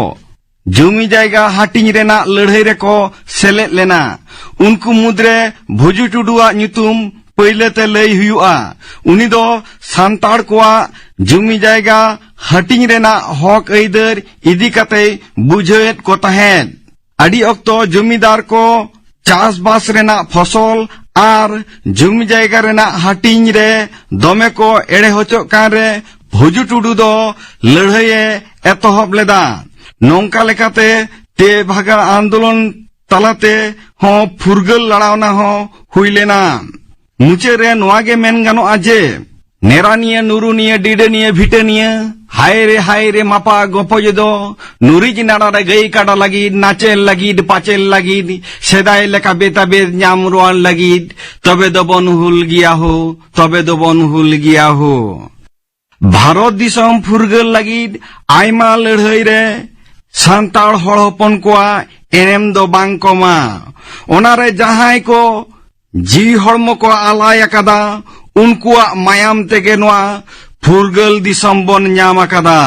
ᱡᱩᱢᱤ ᱡᱟᱭᱜᱟ ᱦᱟᱹᱴᱤᱧ ᱨᱮᱱᱟᱜ ᱞᱟᱹᱲᱦᱟᱹᱭ ᱨᱮᱠᱚ ᱥᱮᱞᱮᱫ ᱞᱮᱱᱟ᱾ ᱩᱱᱠᱩ ᱢᱩᱫᱽᱨᱮ ᱵᱷᱩᱡᱩ ᱴᱩᱰᱩᱣᱟᱜ ᱧᱩᱛᱩᱢ ᱯᱟᱹᱭᱞᱟᱹ ᱛᱮ ᱞᱟᱹᱭ ᱦᱩᱭᱩᱜᱼᱟ᱾ ᱩᱱᱤ ᱫᱚ ᱥᱟᱱᱛᱟᱲ ᱠᱚᱣᱟᱜ ᱡᱩᱢᱤ ᱡᱟᱭᱜᱟ ᱦᱟᱹᱴᱤᱧ ᱨᱮᱱᱟᱜ ᱦᱚᱠ ᱟᱹᱭᱫᱟᱹᱨ ᱤᱫᱤ ᱠᱟᱛᱮᱭ ᱵᱩᱡᱷᱟᱹᱣᱮᱫ ᱠᱚ ᱛᱟᱦᱮᱸᱫ᱾ ᱟᱹᱰᱤ ᱚᱠᱛᱚ ᱡᱚᱢᱤᱫᱟᱨ ᱠᱚ ᱪᱟᱥᱵᱟᱥ ᱨᱮᱱᱟᱜ ᱯᱷᱚᱥᱚᱞ ᱟᱨ ᱡᱩᱢᱤ ᱡᱟᱭᱜᱟ ᱨᱮᱱᱟᱜ ᱦᱟᱹᱴᱤᱧ ᱨᱮ ᱫᱚᱢᱮ ᱠᱚ ᱮᱲᱮ ᱦᱚᱪᱚᱜ ᱠᱟᱱ ᱨᱮ ᱵᱷᱩᱡᱩ ᱴᱩᱰᱩ ᱫᱚ ᱞᱟᱹᱲᱦᱟᱹᱭᱮ ᱮᱛᱚᱦᱚᱵ ᱞᱮᱫᱟ᱾ ᱱᱚᱝᱠᱟ ᱞᱮᱠᱟᱛᱮ ᱛᱮ ᱵᱷᱟᱜᱟ ᱟᱱᱫᱳᱞᱚᱱ ᱛᱟᱞᱟᱛᱮ ᱦᱚᱸ ᱯᱷᱩᱨᱜᱟᱹᱞ ᱞᱟᱲᱟᱣᱱᱟ ᱦᱚᱸ ᱦᱩᱭ ᱞᱮᱱᱟ᱾ ᱢᱩᱪᱟᱹᱫ ᱨᱮ ᱱᱚᱣᱟ ᱜᱮ ᱢᱮᱱ ᱜᱟᱱᱚᱜᱼᱟ ᱡᱮ ᱱᱮᱨᱟᱱᱤᱭᱟᱹ, ᱱᱩᱨᱩᱱᱤᱭᱟᱹ, ᱰᱤᱰᱟᱹᱱᱤᱭᱟᱹ, ᱵᱷᱤᱴᱟᱹᱱᱤᱭᱟᱹ, ᱦᱟᱭ ᱨᱮ, ᱦᱟᱭ ᱨᱮ, ᱢᱟᱯᱟ ᱜᱚᱯᱚᱡ ᱫᱚ, ᱱᱩᱨᱤᱡ ᱱᱟᱲᱟ ᱨᱮ ᱜᱟᱹᱭ ᱠᱟᱰᱟ ᱞᱟᱹᱜᱤᱫ, ᱱᱟᱪᱮᱞ ᱞᱟᱹᱜᱤᱫ, ᱯᱟᱪᱮᱞ ᱞᱟᱹᱜᱤᱫ, ᱥᱮᱫᱟᱭ ᱞᱮᱠᱟ ᱵᱮᱛᱟᱵᱮᱫ ᱧᱟᱢ ᱨᱩᱣᱟᱹᱲ ᱞᱟᱹᱜᱤᱫ, ᱛᱚᱵᱮ ᱫᱚᱵᱚᱱ ᱦᱩᱞ ᱜᱮᱭᱟ ᱦᱳ, ᱛᱚᱵᱮ ᱫᱚᱵᱚᱱ ᱦᱩᱞ ᱜᱮᱭᱟ ᱦᱳ᱾ ᱵᱷᱟᱨᱚᱛ ᱫᱤᱥᱚᱢ ᱯᱷᱩᱨᱜᱟᱹᱞ ᱞᱟᱹᱜᱤᱫ ᱟᱭᱢᱟ ᱞᱟᱹᱲᱦᱟᱹᱭ ᱨᱮ ᱥᱟᱱᱛᱟᱲ ᱦᱚᱲ ᱦᱚᱯᱚᱱ ᱠᱚᱣᱟᱜ ᱮᱱᱮᱢ ᱫᱚ ᱵᱟᱝ ᱠᱚᱢᱟ᱾ ᱚᱱᱟᱨᱮ ᱡᱟᱦᱟᱸᱭ ᱠᱚ ᱡᱤᱣᱤ ᱦᱚᱲᱢᱚ ᱠᱚ ᱟᱞᱟᱭ ᱟᱠᱟᱫᱟ, ᱩᱱᱠᱩᱣᱟᱜ ᱢᱟᱭᱟᱢ ᱛᱮᱜᱮ ᱱᱚᱣᱟ ᱯᱷᱩᱨᱜᱟᱹᱞ ᱫᱤᱥᱚᱢ ᱵᱚᱱ ᱧᱟᱢ ᱟᱠᱟᱫᱟ᱾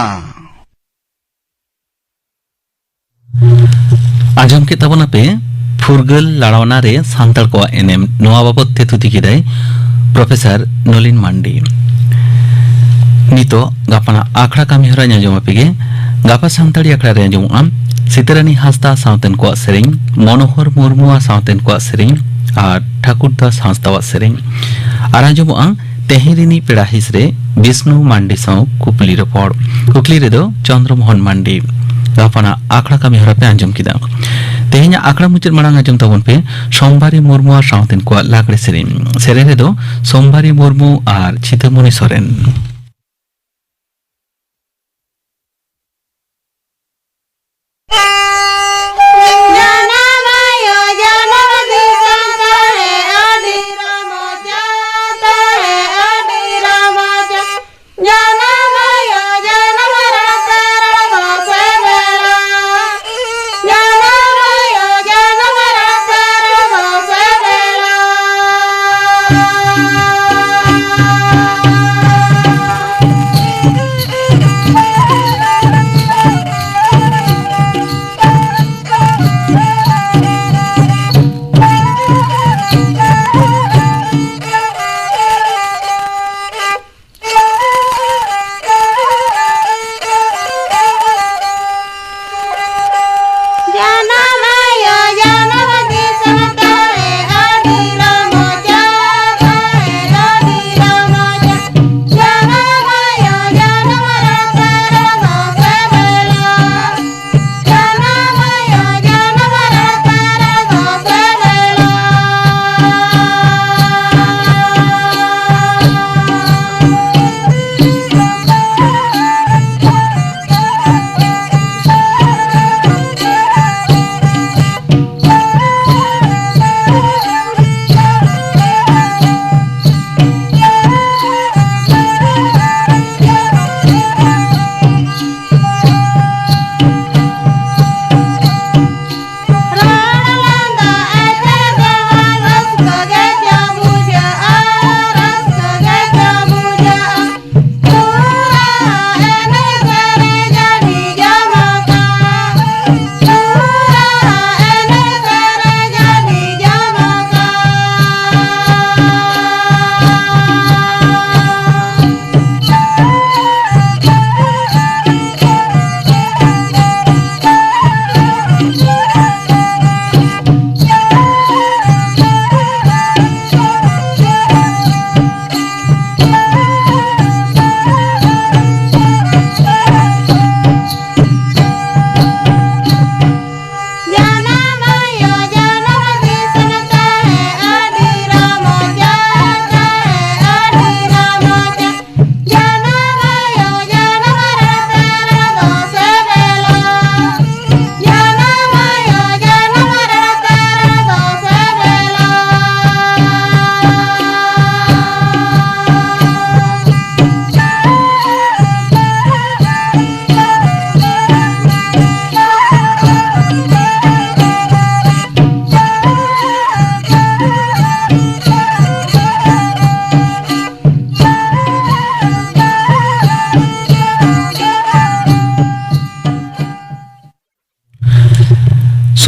ᱟᱸᱡᱚᱢ ᱠᱮᱫ ᱛᱟᱵᱚᱱᱟᱯᱮ ᱯᱷᱩᱨᱜᱟᱹᱞ ᱞᱟᱲᱟᱣᱱᱟ ᱨᱮ ᱥᱟᱱᱛᱟᱲ ᱠᱚᱣᱟᱜ ᱮᱱᱮᱢ᱾ ᱱᱚᱣᱟ ᱵᱟᱵᱚᱛ ᱛᱮ ᱛᱷᱩᱛᱤ ᱠᱮᱫᱟᱭ ᱯᱨᱚᱯᱷᱮᱥᱚᱨ ᱱᱚᱞᱤᱱ ᱢᱟᱱᱰᱤ᱾ ᱱᱤᱛᱚᱜ ᱜᱟᱯᱟᱱᱟᱜ ᱟᱠᱷᱲᱟ ᱠᱟᱹᱢᱤ ᱦᱚᱨᱟ ᱟᱸᱡᱚᱢ ᱟᱯᱮ ᱜᱮ᱾ ᱜᱟᱯᱟ ᱥᱟᱱᱛᱟᱲᱤ ᱟᱠᱷᱲᱟ ᱨᱮ ᱟᱸᱡᱚᱢᱚᱜᱼᱟ ᱥᱤᱛᱟᱹᱨᱟᱹᱱᱤ ᱦᱟᱸᱥᱫᱟ ᱥᱟᱶᱛᱮᱱ ᱠᱚᱣᱟᱜ ᱥᱮᱨᱮᱧ, ᱢᱚᱱᱳᱦᱚᱨ ᱢᱩᱨᱢᱩᱣᱟᱜ ᱥᱟᱶᱛᱮᱱ ᱠᱚᱣᱟᱜ ᱥᱮᱨᱮᱧ ᱟᱨ ᱴᱷᱟᱹᱠᱩᱨ ᱫᱟᱥ ᱦᱟᱸᱥᱫᱟᱣᱟᱜ ᱥᱮᱨᱮᱧ᱾ ᱟᱨ ᱟᱸᱡᱚᱢᱚᱜᱼᱟ ᱛᱮᱦᱮᱧ ᱨᱤᱱᱤᱡ ᱯᱮᱲᱟ ᱦᱤᱸᱥ ᱨᱮ ᱵᱤᱥᱱᱩ ᱢᱟᱱᱰᱤ ᱥᱟᱶ ᱠᱩᱠᱞᱤ ᱨᱚᱯᱚᱲ᱾ ᱠᱩᱠᱞᱤ ᱨᱮᱫᱚ ᱪᱚᱱᱫᱨᱚ ᱢᱳᱦᱚᱱ ᱢᱟᱱᱰᱤ᱾ ᱜᱟᱯᱟᱱᱟᱜ ᱟᱠᱷᱲᱟ ᱠᱟᱹᱢᱤ ᱦᱚᱨᱟ ᱯᱮ ᱟᱸᱡᱚᱢ ᱠᱮᱫᱟ᱾ ᱛᱮᱦᱮᱧᱟᱜ ᱟᱠᱷᱲᱟ ᱢᱩᱪᱟᱹᱫ ᱢᱟᱲᱟᱝ ᱟᱸᱡᱚᱢ ᱛᱟᱵᱚᱱ ᱯᱮ ᱥᱳᱢᱵᱟᱨᱤ ᱢᱩᱨᱢᱩ ᱟᱨ ᱥᱟᱶᱛᱮᱱ ᱠᱚᱣᱟᱜ ᱞᱟᱜᱽᱲᱮ ᱥᱮᱨᱮᱧ᱾ ᱥᱮᱨᱮᱧ ᱨᱮᱫᱚ ᱥᱳᱢᱵᱟᱨᱤ ᱢᱩᱨᱢᱩ ᱟᱨ ᱪᱷᱤᱛᱟᱹᱢᱚᱱᱤ ᱥᱚᱨᱮᱱ᱾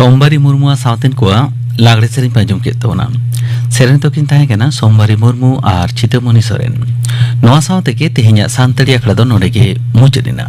ᱥᱳᱢᱵᱟᱨᱤ ᱢᱩᱨᱢᱩᱣᱟᱜ ᱥᱟᱶᱛᱮᱱ ᱠᱚᱣᱟᱜ ᱞᱟᱜᱽᱲᱮ ᱥᱮᱨᱮᱧ ᱯᱮ ᱟᱸᱡᱚᱢ ᱠᱮᱫ ᱛᱟᱵᱚᱱᱟ᱾ ᱥᱮᱨᱮᱧ ᱫᱚᱠᱤᱱ ᱛᱟᱦᱮᱸ ᱠᱟᱱᱟ ᱥᱳᱢᱵᱟᱨᱤ ᱢᱩᱨᱢᱩ ᱟᱨ ᱪᱷᱤᱛᱟᱹᱢᱚᱱᱤ ᱥᱚᱨᱮᱱ᱾ ᱱᱚᱣᱟ ᱥᱟᱶ ᱛᱮᱜᱮ ᱛᱮᱦᱮᱧᱟᱜ ᱥᱟᱱᱛᱟᱲᱤ ᱟᱠᱷᱲᱟ ᱫᱚ ᱱᱚᱰᱮ ᱜᱮ ᱢᱩᱪᱟᱹᱫ ᱮᱱᱟ᱾